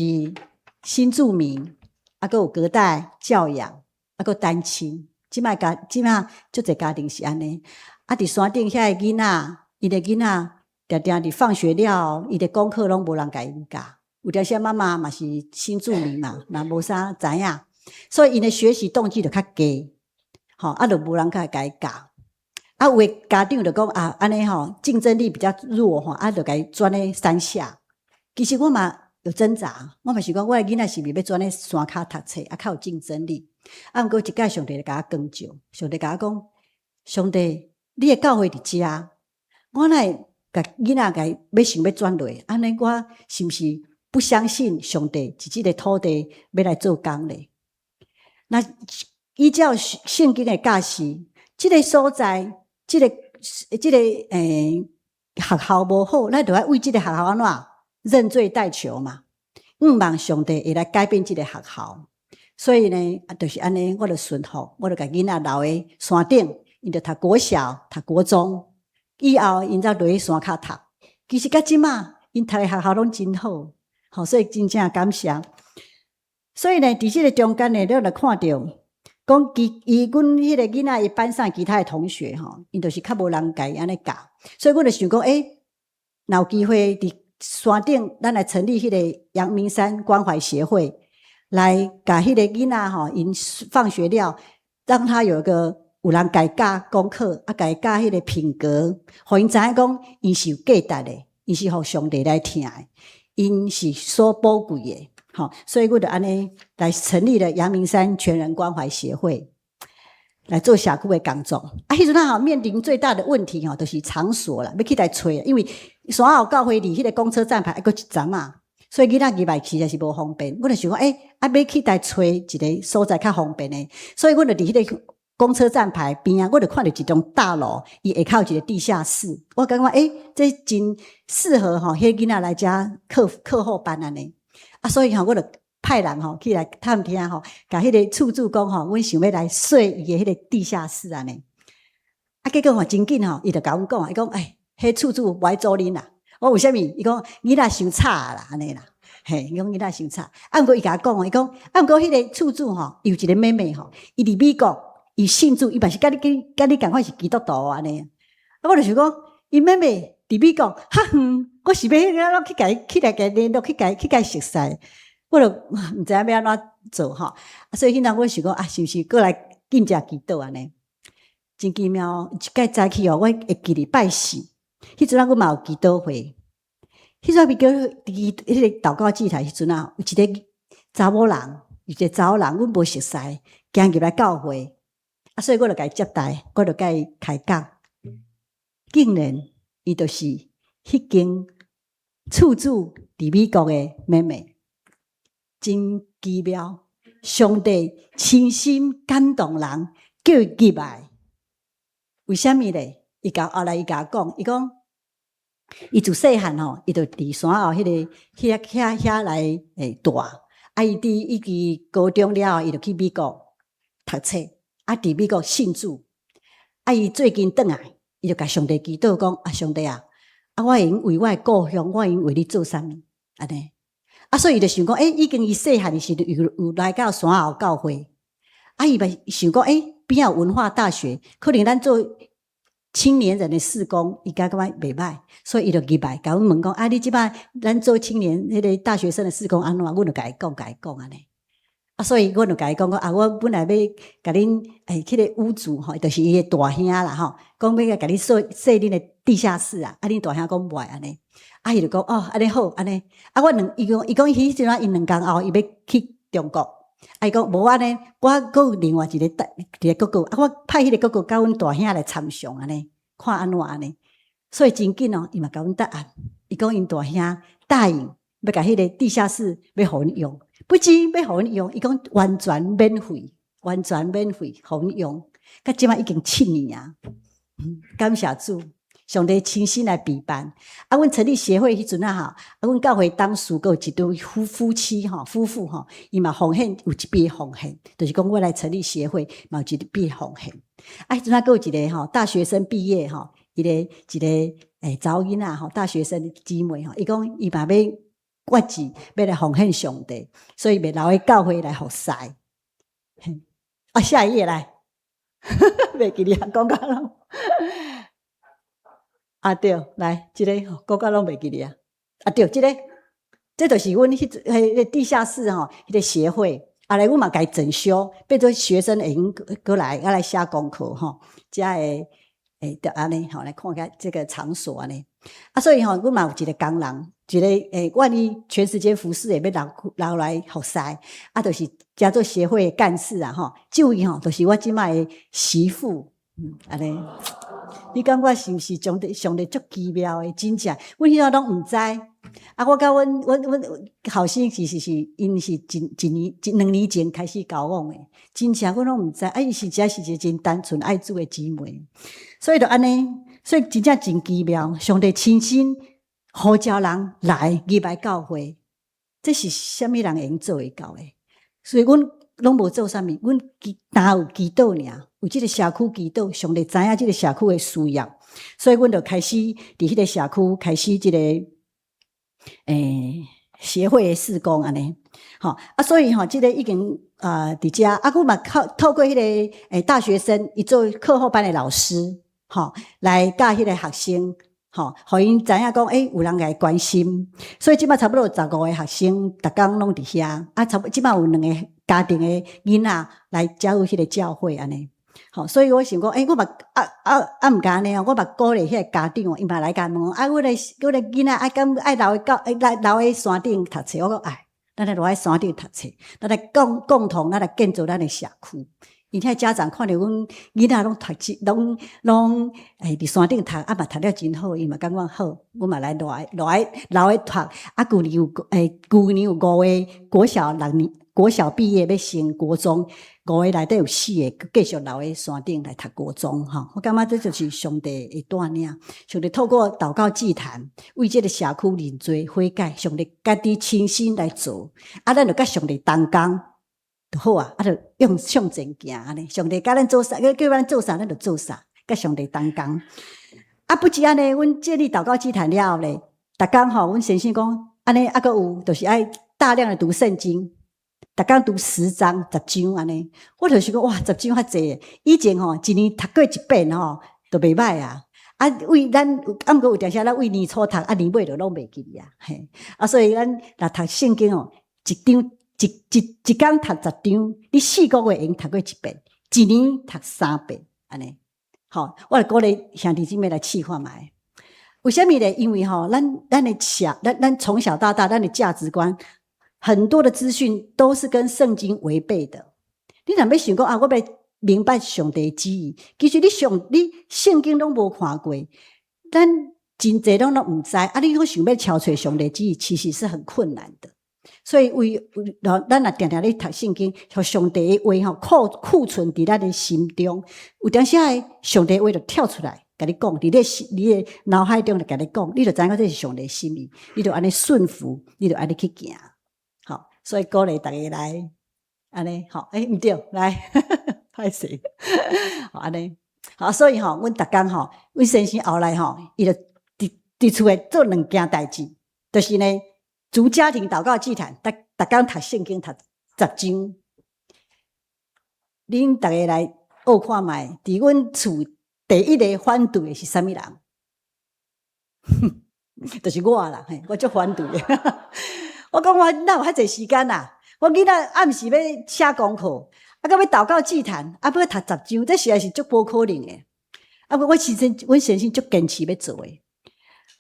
新住民。啊，閣有隔代教養，啊，閣單親，這擺家這擺足濟家庭是按呢。啊，佇山頂遐个囡仔，𪜶的囡仔定定佇放學了後，𪜶的功課攏無人共𪜶教。有當時媽媽嘛是新住民嘛，嘛無啥知影。所以𪜶的學習動機就較低，吼，啊，就無人共伊教。啊，有的家長就講啊，按呢吼，競爭力比較弱吼，啊，就共伊轉去山下。其實我嘛有掙扎，我嘛想講，我的囡仔是毋是欲轉去山跤讀冊，啊，較有競爭力。啊，毋過一擺上帝就共我光照，上帝共我講，上帝，你的教會佇遮，我哪會共囡仔共欲想欲轉落？按呢，我是毋是不相信上帝佇這個土地欲來做工咧？那依照聖經的教示，這個所在，這個學校無好，咱就愛為這個學校按怎認罪代求嘛。向望上帝會來改變這個學校。所以呢，啊，就是按呢，我就順服，我就共囡仔留佇山頂，𪜶就讀國小、讀國中，以後𪜶才落去山跤讀。其實到這馬，𪜶讀的學校攏真好，吼，所以真正感謝。所以呢，佇這個中間呢，你就看著講其伊阮彼個囡仔，伊班上其他的同學吼，𪜶就是較無人共伊按呢教，所以阮就想講，欸，若有機會佇山頂，咱來成立彼個陽明山關懷協會，來共彼個囡仔吼，𪜶放學了，讓他有一個有人共伊教功課，啊，共伊教彼個品格，予𪜶知影講，𪜶是有價值的，𪜶是予上帝來疼的，𪜶是所寶貴的。吼，所以阮就按呢來成立了陽明山全人關懷協會，來做社區的工作。啊，彼陣仔吼面臨最大的問題吼，就是場所啦，欲去佗揣，因為山後教會離彼個公車站牌猶閣一站仔，所以囡仔入來其實是無方便。阮就想講，欸，啊，欲去佗揣一個所在較方便的，所以阮就佇彼個公車站牌邊仔，我就看著一棟大樓，伊下跤有一個地下室，我感覺欸，這真適合吼，彼個囡仔來遮課後班按呢。啊，所以吼，我就派人吼去來探聽吼，共彼個厝主講吼，阮想欲來稅伊的彼個地下室按呢。啊，結果吼真緊吼，伊就共阮講，伊講欸，彼厝主無愛租恁啦。我為啥物？伊講囡仔傷吵啦，按呢啦。嘿，伊講囡仔傷吵。啊，毋過伊共我講哦，伊講啊，毋過彼個厝主吼，伊有一個妹妹吼，伊佇美國，伊信主，伊嘛是佮你仝款是基督徒按呢。啊，我就想講，伊妹妹佇美國較遠，我是欲按怎去共伊去來共伊聯絡，去共伊熟似，我就毋知影欲按怎做吼。啊，所以彼陣我想講啊，是毋是閣來禁食祈禱按呢？真奇妙，一擺早起哦，我會記得拜四，彼陣仔阮嘛有祈禱會，彼陣咪叫佇彼個禱告祭壇彼陣啊，有一個查某人，有一個查某人，阮無熟似，行入來教會，啊，所以我就共伊接待，我就共伊開講，竟然伊就是彼間厝主佇美國的妹妹，真奇妙！上帝親身感動人，叫伊入來。為啥物咧？伊共後來伊共我講，伊講伊自細漢吼，伊就佇山後彼個遐遐遐來會大。啊，伊佇伊佇高中了後，伊就去美國讀冊，啊，佇美國信主。啊，伊最近轉來，伊就共上帝祈禱講：啊，上帝啊，啊，我會用為我的故鄉，我會用為你做啥物？按呢。啊，所以伊就想講，欸，已經伊細漢的時陣有來到山後教會，啊，伊嘛想講，欸，邊仔有文化大學，可能咱做青年人的事工，伊感覺袂䆀，所以伊就入來，共阮問講，啊，你這擺咱做青年彼個大學生的事工按怎？阮就共伊講，共伊講按呢。啊，所以阮就共伊講講，啊，我本來欲共恁欸，彼個屋主吼，就是伊的大兄啦吼，講欲共你說借恁的地下室啊，啊，恁大兄講無愛按呢。啊，伊就講哦，按呢好，按呢。啊，我兩伊講，伊講彼陣仔𪜶2工後，伊欲去中國。啊，伊講無按呢，我閣有另外一個大一個哥哥，啊，我派彼個哥哥佮阮大兄來參詳按呢，看按怎按呢。所以真緊哦，伊嘛共阮答案。伊講𪜶大兄答應欲共彼個地下室欲予阮用，不止欲予阮用，伊講完全免費，完全免費予阮用。到這擺已經7年啊，感謝主。上帝親身來備辦。啊，阮成立協會彼陣仔吼，啊，阮教會董事閣有一對夫妻吼，夫婦吼，伊嘛奉獻有一筆奉獻，就是講我來成立協會，嘛有一筆奉獻。啊，彼陣仔閣有一個吼，大學生畢業吼，一個查某囡仔吼，大學生姊妹吼，伊講伊嘛欲決志，欲來奉獻上帝，所以欲留佇教會來服侍。啊，下一頁來，袂記得講到攏。啊對，來，這個講到攏袂記得啊。啊對，這個，這就是阮彼彼個地下室吼，彼個協會。啊，後來阮嘛共伊整修，變做學生會用過來，啊來寫功課吼，才會會著按呢吼來看下這個場所按呢。啊，所以吼，阮嘛有一個工人，一個願意全時間服侍的，欲留來服侍，啊，就是遮做協會幹事啊吼。這位吼，就是我這擺的媳婦，按呢。你感覺是毋是上帝上帝足奇妙的？真正，阮彼陣攏毋知。啊，我佮阮後生其實是𪜶是一年一兩年前開始交往的，真正阮攏毋知。啊，伊是真是一個真單純愛主的姊妹，所以就按呢，所以真正真奇妙。上帝親身呼召人來入來教會，這是啥物人會用做會到的？所以阮攏無做啥物，阮焦有祈禱爾，為這個社區祈禱，上帝知影這個社區的需要，所以阮就開始佇彼個社區開始這個協會的事工按呢，吼啊，所以吼，這個已經啊佇遮啊，阮嘛靠透過彼個大學生，伊做課後班的老師，吼來教彼個學生，吼，予𪜶知影講，有人來關心，所以這擺差不多有15個學生，逐工攏佇遐，啊，差不這擺有兩個家庭的囡仔來加入彼個教會按呢。吼，所以我想講，我嘛啊啊啊毋敢按呢哦，我嘛鼓勵彼個家長哦，伊嘛來共問，啊，阮的囡仔愛敢愛留佇教，來留佇山頂讀冊，我講哎，咱來留佇山頂讀冊，咱來共同咱來建造咱的社區。而且家長看著阮囡仔攏讀書，攏佇山頂讀，啊嘛讀了真好，伊嘛感覺好，阮嘛來留來讀。啊，舊年有五個國小六年，國小畢業欲升國中，五個內底有四個繼續留佇山頂來讀國中，吼。我感覺這就是上帝的帶領，上帝透過禱告祭壇，為這個社區認罪悔改，上帝家己親身來做，啊，咱就佮上帝同工。就好啊，啊，就用向前行按呢。上帝教咱做啥，叫咱做啥，咱就做啥，佮上帝同工。啊，不止按呢，阮建立禱告祭壇了後咧，逐工吼，阮先生講，按呢啊，閣有，就是愛大量的讀聖經，逐工讀10章、十章按呢。我就是講，哇，十章較濟。以前吼，一年讀過一遍吼，就袂䆀啊。啊，為咱，啊，毋過有當時咱為年初讀，啊，年尾就攏袂記啊。嘿，啊，所以咱若讀聖經吼，一章。一工讀十章，你4個月會用讀過一遍，一年讀三遍，按呢。吼，我來鼓勵兄弟姊妹來試看覓。為啥物咧？因為吼，咱的小，咱從小到大，咱的價值觀很多的資訊都是跟聖經違背的。你若欲想講啊，我欲明白上帝旨意，其實你聖經攏無看過，咱真濟攏毋知。啊，你閣想欲敲揣上帝旨意，其實是很困難的。所以為咱若定定咧讀聖經，予上帝的話吼庫存佇咱的心中，有當時仔上帝話就跳出來，共你講，佇你的腦海中就共你講，你就知影這是上帝心意，你就按呢順服，你就按呢去行。好，所以鼓勵大家來，按呢好，毋對，來，歹勢，好按呢，好，所以吼，阮逐工吼，阮先生後來吼，伊就佇厝內做兩件代誌，就是呢。組家庭禱告祭壇，逐工讀聖經讀十章。恁逐家來學看覓，佇阮厝第一個反對的是啥物人？就是我啦，嘿，我足反對的。我講我哪有遐濟時間啊？我囡仔暗時欲寫功課，啊，閣欲禱告祭壇，啊，欲讀十章，這實在是足無可能的。啊，阮先生足堅持欲做的，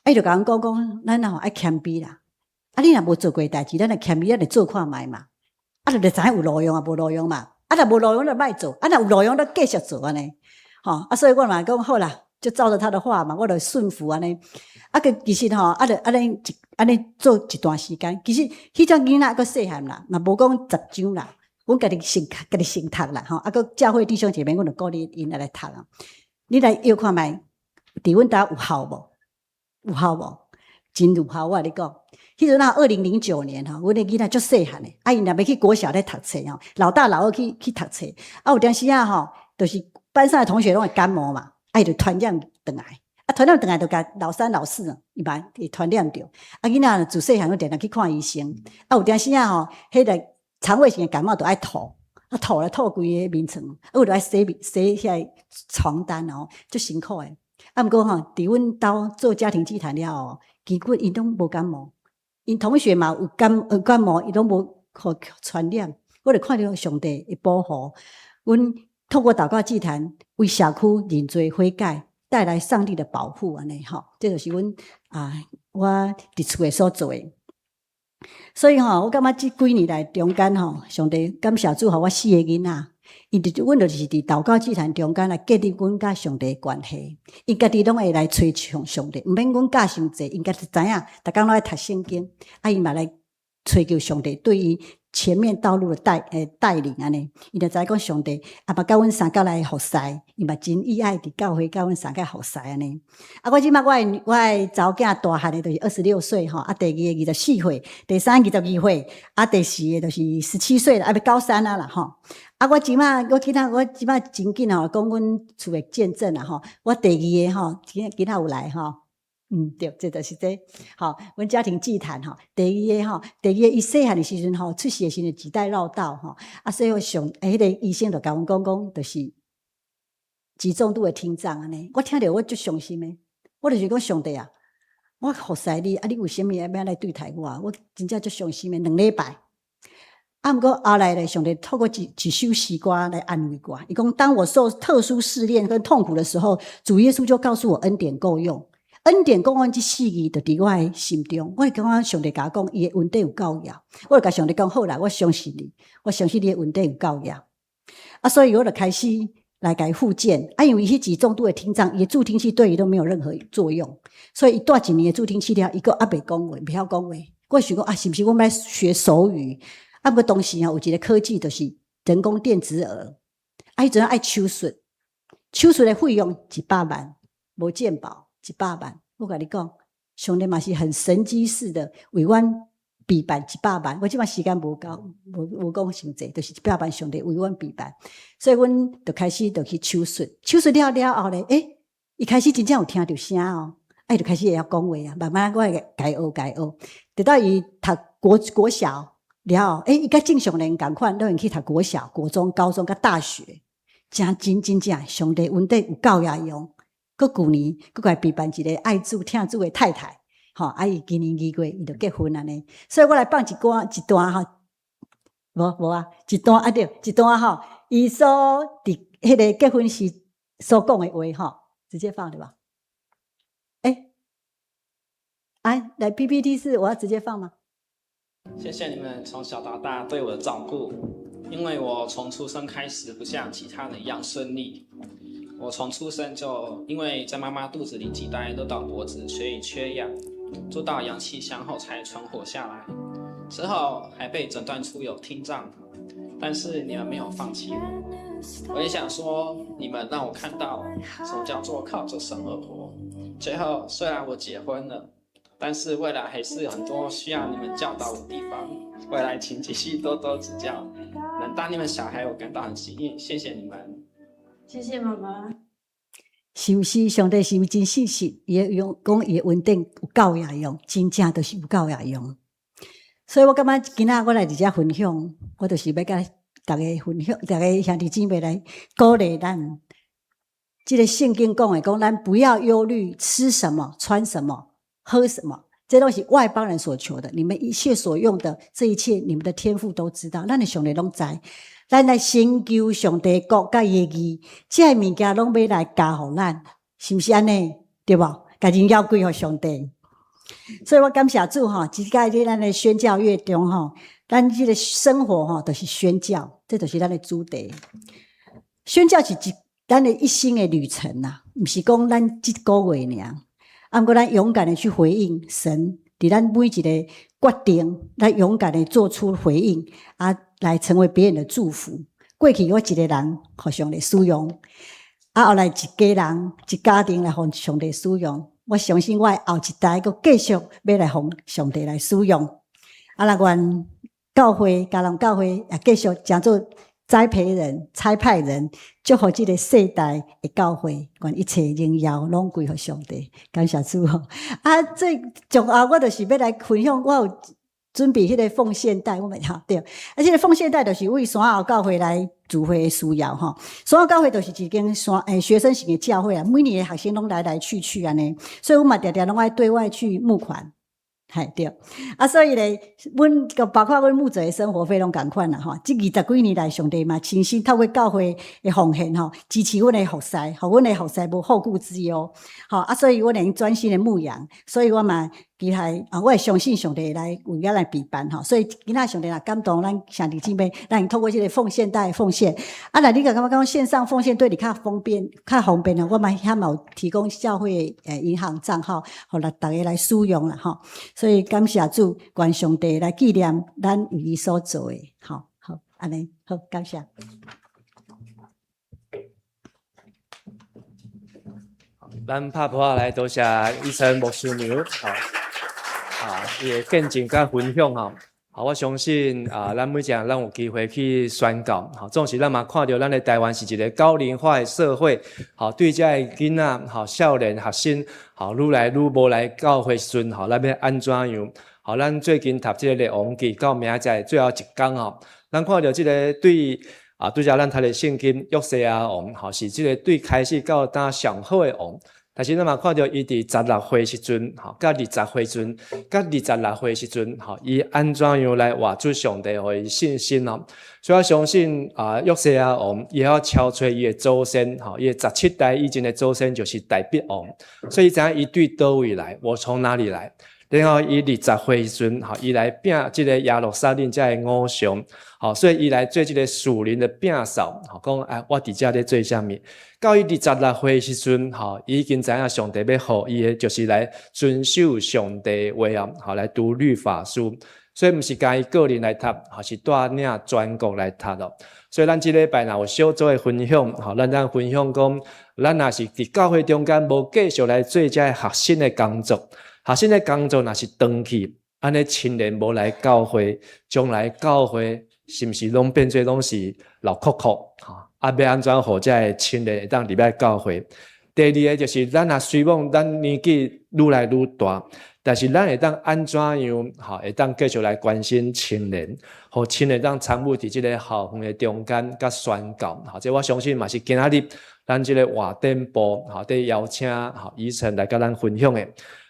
啊，伊就共阮講講，咱若吼愛謙卑啦。啊，你若無做過代誌，咱來謙卑，咱來做看覓嘛。啊，就知影有路用啊，無路用嘛。啊，若無路用就莫做，啊，若有路用就繼續做按呢。吼，啊，所以我嘛講好啦，就照著他的話嘛，我就順服按呢。啊，閣其實吼，啊，就按呢一按呢做一段時間，其實彼陣囡仔閣細漢啦，嘛無講十章啦，阮家己先讀啦，吼。啊，閣教會弟兄姐妹，阮就鼓勵𪜶來讀啊。你來搖看覓，佇阮兜有效無？有效無？真有效，我共你講。彼陣啊，2009年吼，阮的囡仔足細漢的，啊，𪜶若欲去國小咧讀冊吼，老大老二去讀冊，啊，有當時仔吼，就是班上的同學攏會感冒嘛，啊，伊就傳染轉來，啊，傳染轉來就共老三老四伊嘛會傳染著，啊，囡仔自細漢攏定定去看醫生，啊，有當時仔吼，彼個腸胃性的感冒就愛吐，啊，吐來吐規个眠床，啊，有就愛洗洗遐個床單哦，足辛苦的。啊，毋過吼，佇阮兜做家庭祭壇了後，結果𪜶攏無感冒。𪜶同學嘛有感冒，伊攏無予傳染。我就看著上帝的保護，阮透過禱告祭壇為社區認罪悔改，帶來上帝的保護按呢吼，這就是阮啊，我佇厝的所做的。所以吼，我感覺這幾年來中間吼，上帝感謝主，予我四個囡仔，𪜶佇阮就是佇禱告祭壇中間來建立阮佮上帝的關係。𪜶家己攏會來揣上上帝，毋免阮教傷濟，𪜶家己知影，逐工攏愛讀聖經，啊，𪜶嘛來揣求上帝對伊前面道路的帶領按呢，𪜶就知講上帝啊嘛佮阮相佮來服侍，伊嘛真意愛佇教會佮阮相佮服侍按呢。啊，我這擺我的查某囝大漢的就是26歲吼，啊，第二个24歲，第三22歲，啊，第四个就是17歲啦，啊，欲高三啊啦吼。啊，我這擺我今仔我這擺真緊吼，講阮厝的見證啦吼。我第二個吼，今今仔有來吼。嗯，對，這就是這，吼，阮家庭祭壇吼，第二個吼，第二個伊細漢的時陣吼，出世的時陣臍帶繞道吼，啊，所以上彼個醫生就共阮講講，就是極重度的聽障按呢，我聽著我足傷心的，我就是講上帝啊，我服侍你，啊，你為啥物欲按呢對待我？我真正足傷心的，2禮拜。啊，毋過後來咧，上帝透過一首詩歌來安慰我，伊講當我受特殊試煉跟痛苦的時候，主耶穌就告訴我恩典夠用。恩典夠用這四字就佇我的心中，我會感覺上帝共我講，伊的恩典有夠用。我就共上帝講好啦，我相信你，我相信你的恩典有夠用。啊，所以我就開始來共伊復健。啊，因為彼極重度的聽障，伊的助聽器對伊都沒有任何作用，所以伊戴一年的助聽器了，伊閣猶袂講話，袂曉講話。我想講啊，是毋是阮欲學手語？啊，毋過當時啊，有一個科技就是人工電子耳，啊，彼陣愛手術，手術的費用一百萬，無健保。一百萬，我共你講，上帝嘛是很神蹟式的為阮備辦一百萬。我這擺時間無夠，無講傷濟，就是一百萬，上帝為阮備辦，所以阮就開始就去手術。手術了了後咧，欸，伊開始真正有聽著聲哦，啊，伊就開始會曉講話啊，慢慢我會共伊學共伊學，直到伊讀國小了後，欸，伊佮正常人仝款，攏會去讀國小、國中、高中佮大學，真真真正上帝恩典有夠也用。閣舊年，閣共伊備辦一個愛主疼主的太太，吼，啊，伊今年2月伊就結婚按呢，所以我來放一歌一段吼，無無啊，一段啊對，一段吼，伊所佇彼個結婚時所講的話吼，直接放對吧？欸，啊，來 PPT 是我要直接放嗎？謝謝你們從小到大對我的照顧，因為我從出生開始不像其他人一樣順利。我從出生就因為在媽媽肚子裡臍帶勒到脖子，所以缺氧，住到氧氣箱後才存活下來。之後還被診斷出有聽障，但是你們沒有放棄我。我也想說，你們讓我看到什麼叫做靠着神而活。最後，雖然我結婚了，但是未來還是有很多需要你們教導的地方。未來請繼續多多指教。能當你們小孩，我感到很幸運。謝謝你們。謝謝媽媽。是毋是上帝是毋是真信實？伊會用講伊的恩典有夠也用，真正就是有夠也用。所以我感覺今仔我來佇遮分享，我就是欲共逐家分享，逐家兄弟姊妹來鼓勵咱。這个聖經講的，講咱不要憂慮吃什麼、穿什麼、喝什麼，這都是外邦人所求的。你們一切所用的這一切，你們的天父都知道，咱的上帝攏知。咱來先求上帝國佮伊的義，這个物件攏欲來加予咱，是毋是按呢？對無？共榮耀歸予上帝。所以我感謝主吼，這擺佇咱的宣教月中吼，咱這个生活吼，就是宣教，這就是咱的主題。宣教是一咱的一生的旅程呐，毋是講咱這個月爾。啊，毋過咱勇敢的去回應神，佇咱每一个決定，咱勇敢的做出回應，啊，來成為別人的祝福。過去我一個人予上帝使用，啊，後來一家人、一家庭來予上帝使用。我相信我的後一代閣繼續欲來予上帝來使用。啊，若願教會、迦南教會也繼續成做栽培人、差派人，祝福這个世代的教會，願一切榮耀攏歸予上帝。感謝主吼！啊，最重要我就是欲來分享，我有準備彼个奉獻袋，我們吼對。啊，這个奉獻袋就是為山後教會來聚會的需要吼。山後教會就是一間山學生型的教會啊，每年的學生攏來來去去按呢，所以阮嘛定定攏愛對外去募款。嘿對。啊，所以咧，阮閣包括阮牧者的生活費攏仝款啦吼。這20幾年來，上帝嘛親身透過教會的奉獻吼，支持阮的服侍，予阮的服侍無後顧之憂。吼啊，所以阮會用專心的牧養，所以我嘛期待啊，我會相信上帝來為咱來備辦吼。所以今仔上帝若感動咱兄弟姊妹，咱會透過這個奉獻袋奉獻。啊，若你若感覺講線上奉獻對你較方便、較方便吼，我嘛遐嘛有提供教會的銀行帳號，予來逐家來使用啦吼。所以感謝主，願上帝來紀念咱為伊所做的，吼好，按呢好，感謝。咱拍噗仔來多謝醫生牧師娘，吼，啊，伊的見證佮分享吼，好，我相信啊，咱每一个人攏有機會去宣教，吼，總是咱嘛看著咱的台灣是一個高齡化的社會，吼，對這个囡仔，吼，少年學生，吼，愈來愈無來教會時陣，吼，咱欲按怎樣？吼，咱最近讀這个列王紀到明仔載最後一工吼，咱看著這个對啊，拄才咱讀的聖經約西亞王，吼，是這個對開始到今上好的王。但是咱嘛看著伊佇16歲時陣，吼，佮20歲時陣，佮26歲時陣，吼，伊按怎樣來活出上帝予伊信心哦？所以我相信啊，約西亞王伊會曉超揣伊的祖先，吼，伊的17代以前的祖先就是大衛王，所以伊知影伊對佗位來，我從哪裡來？然後伊20歲時陣，吼，伊來摒這个耶路撒冷這个偶像，吼，所以伊來做這个屬靈的摒掃，吼，講哎，我佇遮咧做啥物？到伊26歲時陣，吼，伊已經知影上帝欲予伊的，就是來遵守上帝話啊，吼，來讀律法書。所以毋是干伊個人來讀，吼，是帶領全國來讀咯。所以咱這禮拜若有小組的分享，吼，咱咱分享講，咱若是佇教會中間無繼續來做這个學生的工作。學生的工作若是斷去，按呢青年無來教會，將來教會是毋是攏變做攏是老扣扣？吼，啊，欲按怎予這个青年會當入來教會？第二个就是，咱若雖罔咱年紀愈來愈大，但是咱會當按怎樣？吼，會當繼續來關心青年，予青年當參與佇這个校園的中間，佮宣教。吼，這我相信嘛是今仔日咱這个活典部吼，佇邀請吼宜晨來佮咱分享的。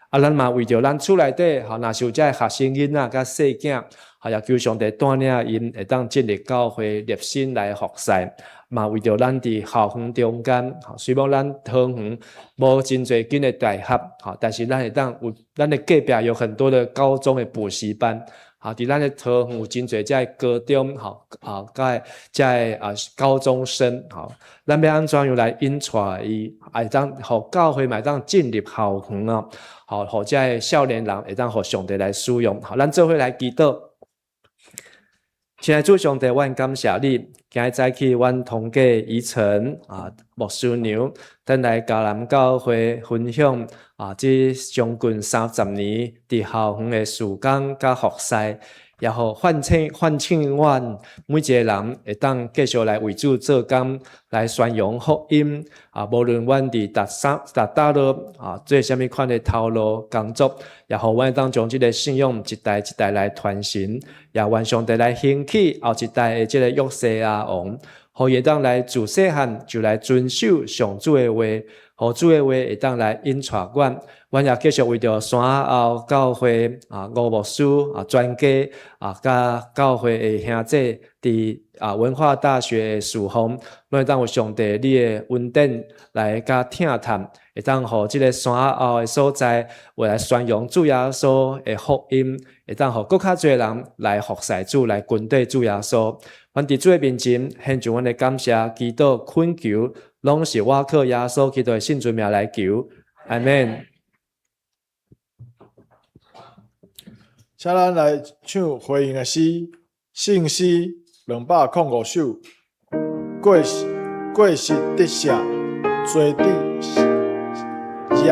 啊，咱嘛為著咱厝內底，吼，若是有這个學生囡仔佮細囝，吼，也求上帝帶領𪜶會當進入教會熱心來服侍。嘛為著咱佇校園中間，吼，雖罔咱桃園無真濟間的大學，吼，但是咱會當有咱的隔壁有很多的高中的補習班。啊，佇咱的桃園有真濟這个高中，吼啊，佮這个啊高中生，吼，咱欲按怎樣來引帶伊，會當予教會嘛會當進入校園哦，吼，予這个少年人會當予上帝來使用，吼，咱做伙來祈禱。親愛主上帝，阮感謝你，今日早起阮通過宜晨啊牧師娘，轉來迦南教會分享啊，這將近30年佇校園的事工佮服侍，也予喚醒喚醒阮每一个人會當繼續來為主做工，來宣揚福音啊！無論阮佇佇啥佇佗落啊，做啥物款的頭路工作，也予阮會當將這个信仰一代一代來傳承，也願上帝來興起後一代的這个約西亞王，予伊會當來自細漢就來遵守上主的話，予主的話會當來引帶阮。阮也繼續為著山仔後教會啊吳牧師啊全家啊，佮教會的兄弟佇啊文化大學的事奉，攏會當有上帝你的恩典來佮疼惜，會當予這个山仔後的所在，有來宣揚主耶穌的福音，會當予閣較濟人來服侍主，來跟綴主耶穌。阮佇主的面前獻上阮的感謝、祈禱、懇求，攏是倚靠耶穌基督的聖尊名來求，阿們。請咱來唱回應的詩，聖詩205首，過過失得赦，罪得赦免，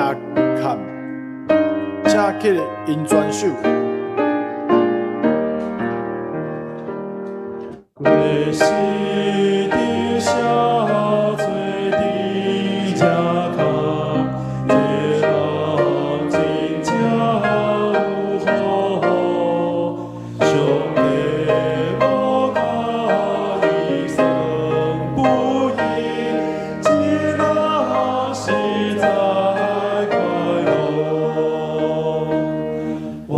請起立引全首。過失得赦，罪得赦免，這人真正有福。上帝無佮意算不義，這人實在快樂。我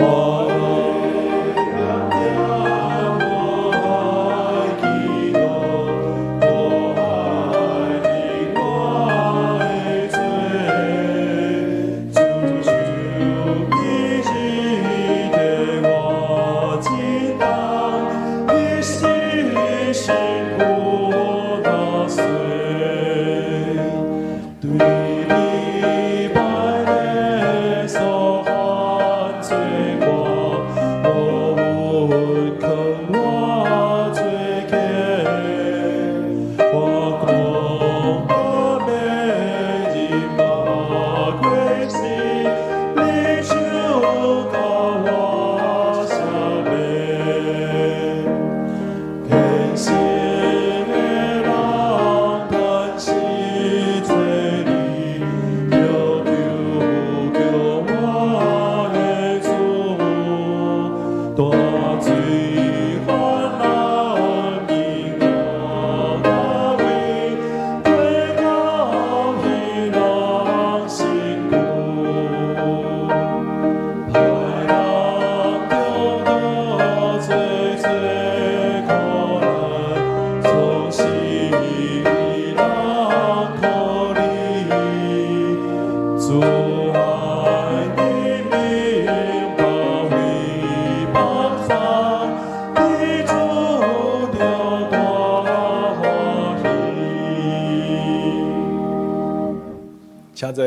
請坐。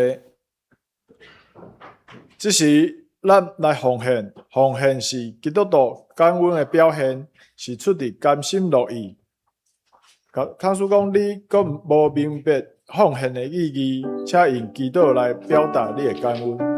這時，咱來奉獻，奉獻是基督徒感恩的表現，是出自甘心樂意。假使講你閣無明白奉獻的意義，請用祈禱來表達你的感恩。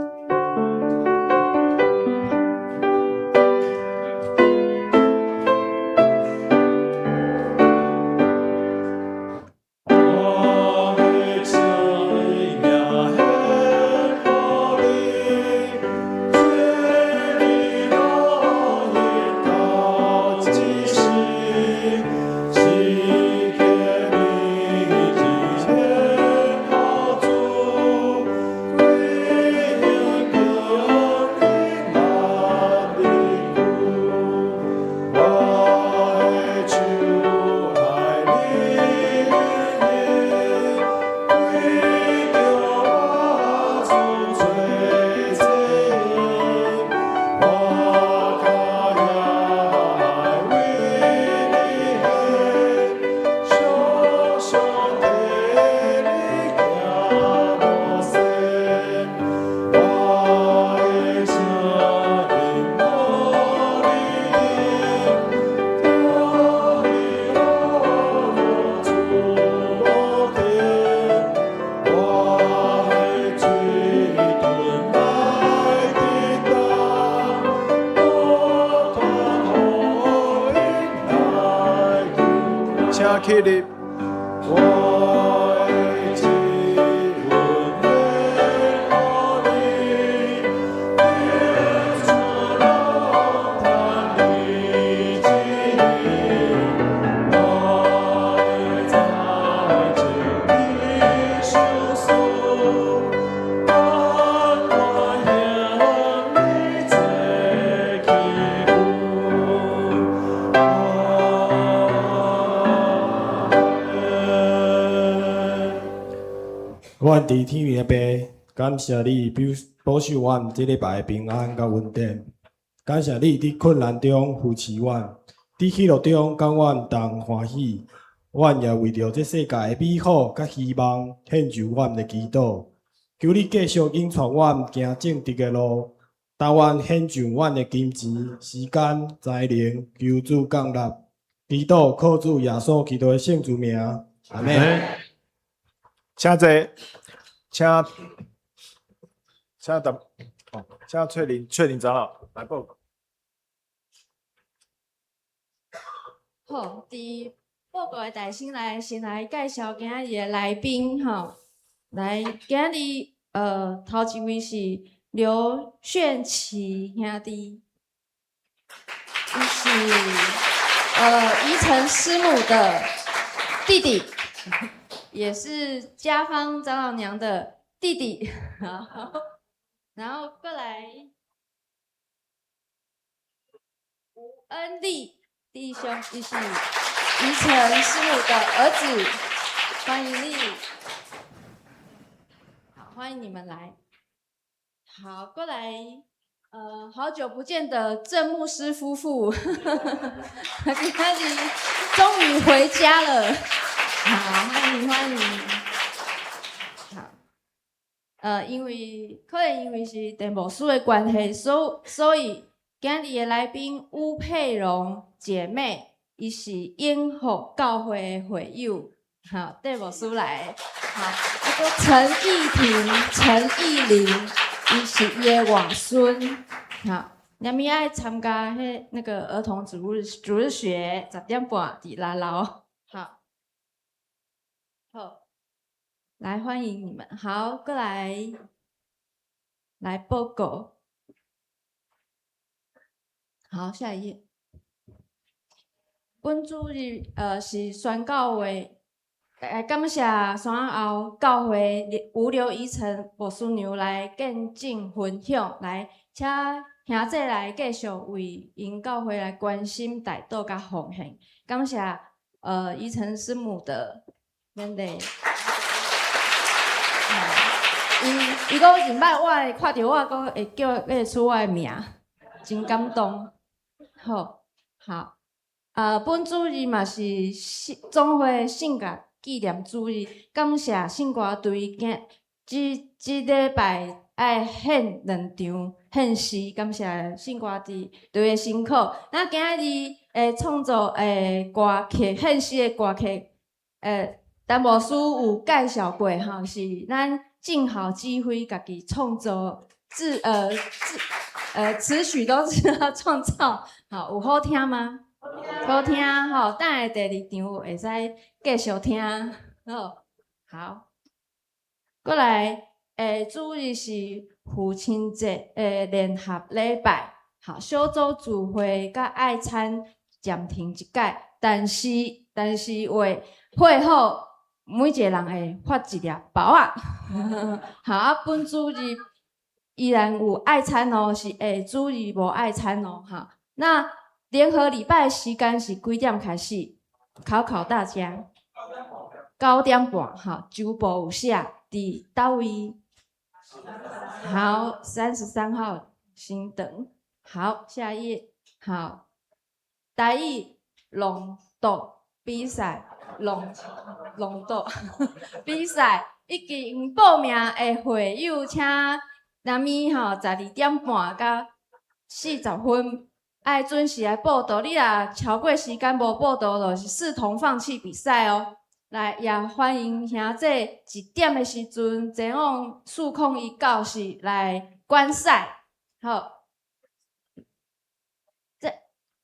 請起立。阮佇天面的爸，感謝你保守阮這禮拜的平安佮恩典。感謝你佇困難中扶持阮，佇喜樂中佮阮同歡喜。阮也為著這世界的美好佮希望，獻上阮的祈禱。求你繼續引帶阮行正直的路，當阮獻上阮的金錢、時間、才能，求主降納。祈禱靠主耶穌基督的聖主名，阿們。請坐，請請鄧，請翠玲，翠玲長老來報告。好，佇報告的大先來，先來介紹今仔日的來賓吼。來，今仔日頭一位是劉炫琪兄弟，伊是宜晨師母的弟弟。也是家芳長老娘的弟弟，好，然後過來吳恩利弟兄，伊是宜晨師母的兒子，歡迎你，好，歡迎你們來，好，過來，好久不見的鄭牧師夫婦，今天終於回家了。好，歡迎歡迎。好，因為可能因為是鄭牧師的關係，所以今日的來賓吳佩蓉姐妹，伊是永福教會的會友，好，鄭牧師來。好，啊，閣陳義婷、陳義玲，伊是伊的外孫。好，你們愛參加彼那個兒童主日學，10點半佇六樓。好。好，來歡迎你們。好，過來，來報告。好，下一頁。本主日是宣教會，感謝山仔後教會吳劉宜晨牧師娘來見證分享，來請兄姐來繼續為𪜶教會來關心代禱佮奉獻。感謝宜晨師母的。免禮。伊講認捌我的，看著我，閣會叫會出我的名，真感動。好，好，本主日嘛是總會聖樂紀念主日，感謝聖歌隊今這這禮拜愛獻兩場獻詩，感謝信歌隊隊的辛苦。那今仔日創作歌曲獻詩的歌曲，陳牧師有介紹過吼，是咱靜好指揮家己創作，自呃自呃詞曲都是他創造，好，有好聽嗎？好聽吼，等下第二場會使繼續聽，好，好，過來，主日是父親節的聯合禮拜，好，小組聚會佮愛餐暫停一擺，但是會會後每一個人會發一粒包仔，好啊，本主日依然有愛餐哦，是下主日無愛餐哦，哈，那聯合禮拜時間是幾點開始？考考大家，9點半，哈，周報有寫佇佗位？好，33號新等。好，下一頁。好，台語朗讀比賽，朗讀比賽已經報名的會友，請南暝吼12點半到40分，愛準時來報到。你若超過時間無報到，就是視同放棄比賽哦。來，也歡迎兄弟1點的時陣前往401教室來觀賽。好，這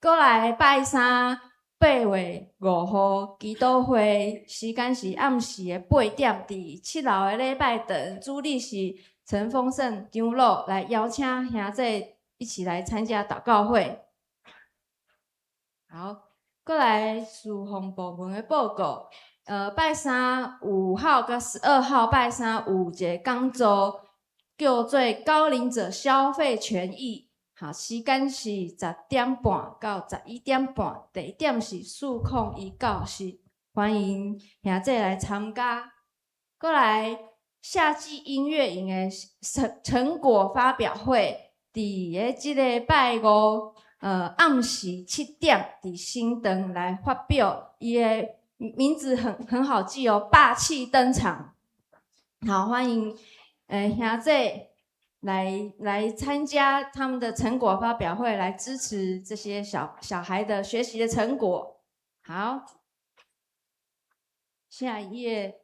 過來拜三8月5號祈禱會時間是暗時的8點，佇7樓的禮拜堂，主禮是陳豐盛長老來邀請兄弟一起來參加禱告會。好，過來事奉部門的報告。拜三5號佮12號拜三有一个講座，叫做高齡者消費權益。好，時間是10點半到11點半，地點是401教室，歡迎兄弟來參加。過來夏季音樂營的成果發表會，佇咧這个拜五，暗時7點，佇新堂來發表伊的名字很好記哦，霸氣登場。好，歡迎兄弟來參加他們的成果發表會，來支持這些小小孩的學習的成果。好，下一頁。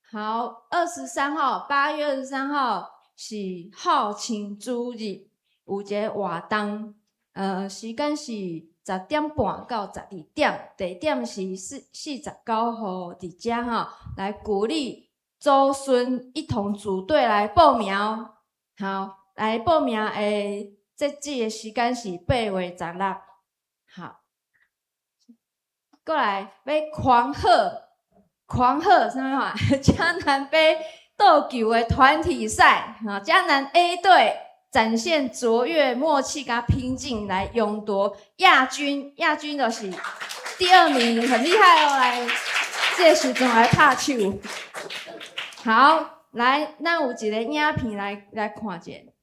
好，二十三號，8月23號是校慶主日，有一个活動，時間是10點半到12點，地點是49號佇遮吼，來鼓勵祖孫一同組隊來報名。好，來報名的截止的時間是8月16。好，過來欲狂賀，狂賀啥物話？嘉南杯桌球的團體賽，哈，嘉南 A 隊展現卓越默契佮拼勁，來勇奪亞軍，亞軍就是第二名，很厲害哦！來，這個時陣來拍手。好，來，咱有一個影片來看一下。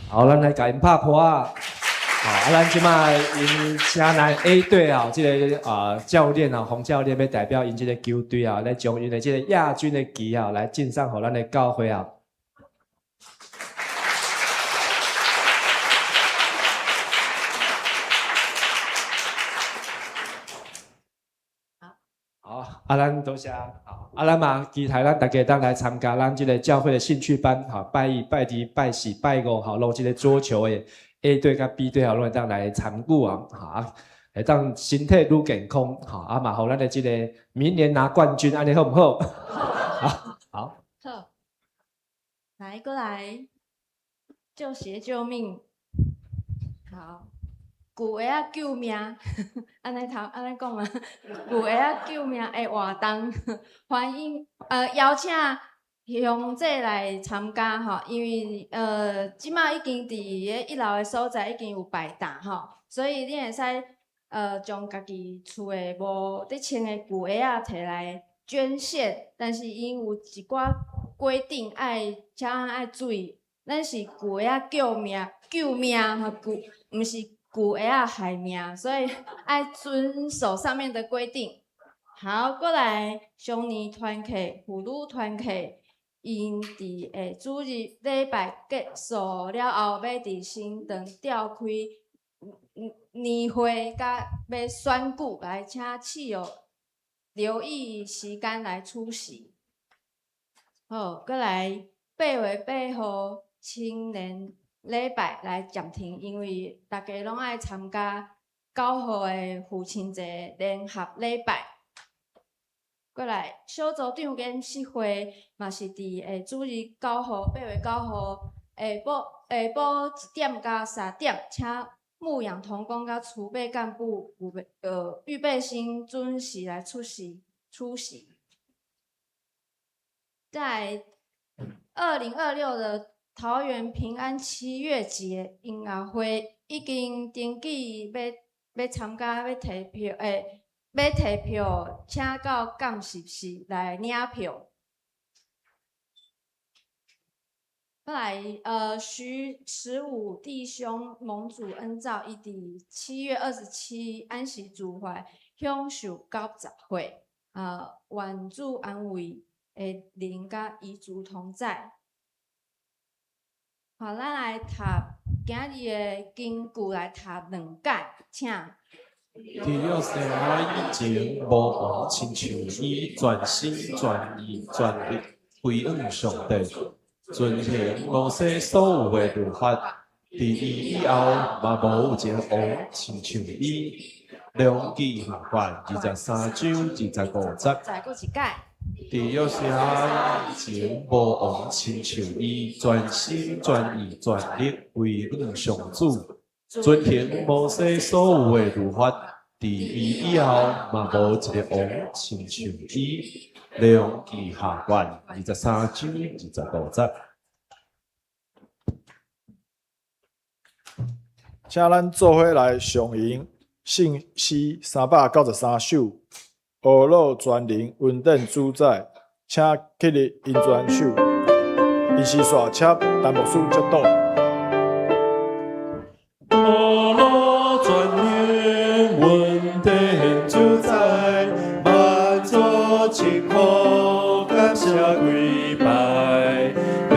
好，咱來共𪜶拍噗仔。好，啊，咱這擺𪜶城南 A 隊啊，這个啊教練啊，洪教練欲代表𪜶這个球隊啊，來將𪜶的這个亞軍的旗啊，來贈送予咱的教會啊。好，啊，咱多謝，好，啊，咱嘛期待咱大家當來參加咱這个教會的興趣班，好，拜一、拜二、拜四、拜五，好，攏這个桌球的 A 隊佮 B 隊，好，攏會當來參與啊，好，會當身體愈健康，好，啊嘛，予咱的這个明年拿冠軍，按呢好毋好？好，好，好，來過來，救鞋救命，好。舊鞋仔救命，按呢頭按呢講嘛，舊鞋仔救命的活動，歡迎邀請鄉姐來參加吼，因為這擺已經佇彼一樓的所在已經有擺檔吼，所以你會使將家己厝的無佇穿的舊鞋仔提來捐獻，但是𪜶有一寡規定愛，請愛注意，咱是舊鞋仔救命，救命吼舊，毋是。舊鞋仔害命，所以愛遵守上面的規定。好，過來少年團契、婦女團契，𪜶佇下主日禮拜結束了後，欲佇新庄召開年會，佮欲選舉，來請市友留意時間來出席。好，過來8月8號青年禮拜來暫停，因為大家攏愛參加9號的父親節聯合禮拜。過來小組長研習會嘛是佇下主日9號，8月9號下晡1點到3點，請牧養同工佮儲備幹部預備生準時來出席出席。在2026的桃園平安七月節音樂會已經登記欲參加，欲提票，欲提票，請到監視室來領票。過來，徐十五弟兄蒙主恩召，伊佇7月27安息主懷，享受90歲，願主安慰的靈佮與主同在。好，咱來讀今日的經句來讀兩解，請。佇約西亞以前，無王親像伊全心全意全力歸向上帝，遵行摩西所有的律法。佇伊以後，嘛無有一个王親像伊。良記下卷23章25節。再閣一解。佇約西亞以前，無王親像伊全心全意全力歸向上主，遵行摩西所有的律法。佇伊以後，嘛無一个王親像伊。良記下卷23章25節。請咱做伙來上吟聖詩393首。呵咾全能恩典主宰，請起立引全手。伊是煞請陳牧師祝禱。呵咾全能恩典主宰，萬族稱呼感謝跪拜，百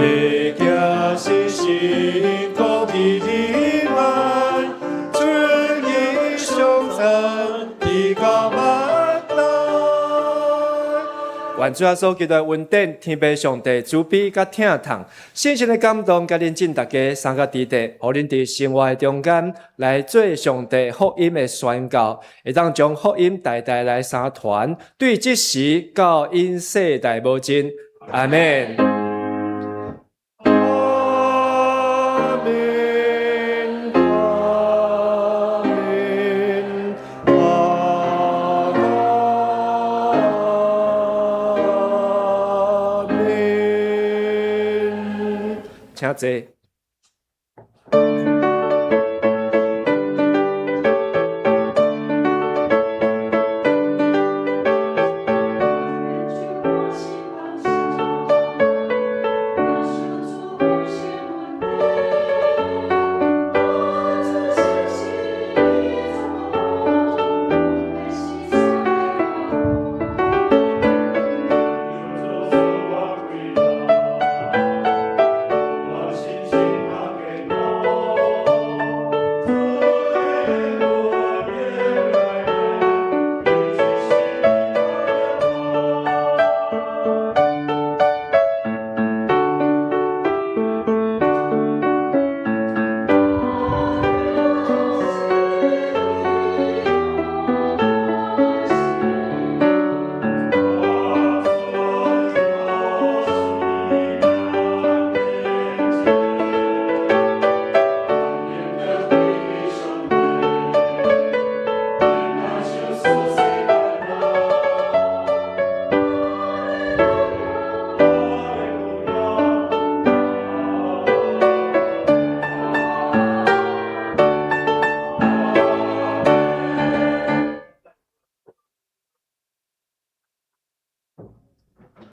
行信心講義忍耐，尊榮賞讚直到萬代。願主耶穌基督的恩典、天父上帝慈悲佮疼痛，聖神的感動，佮臨近大家三個弟弟，予恁佇生活的中間來做上帝福音的宣告，會當將福音代代來相傳，對這時到永世代無盡。阿們。阿們，阿們，阿們。請坐。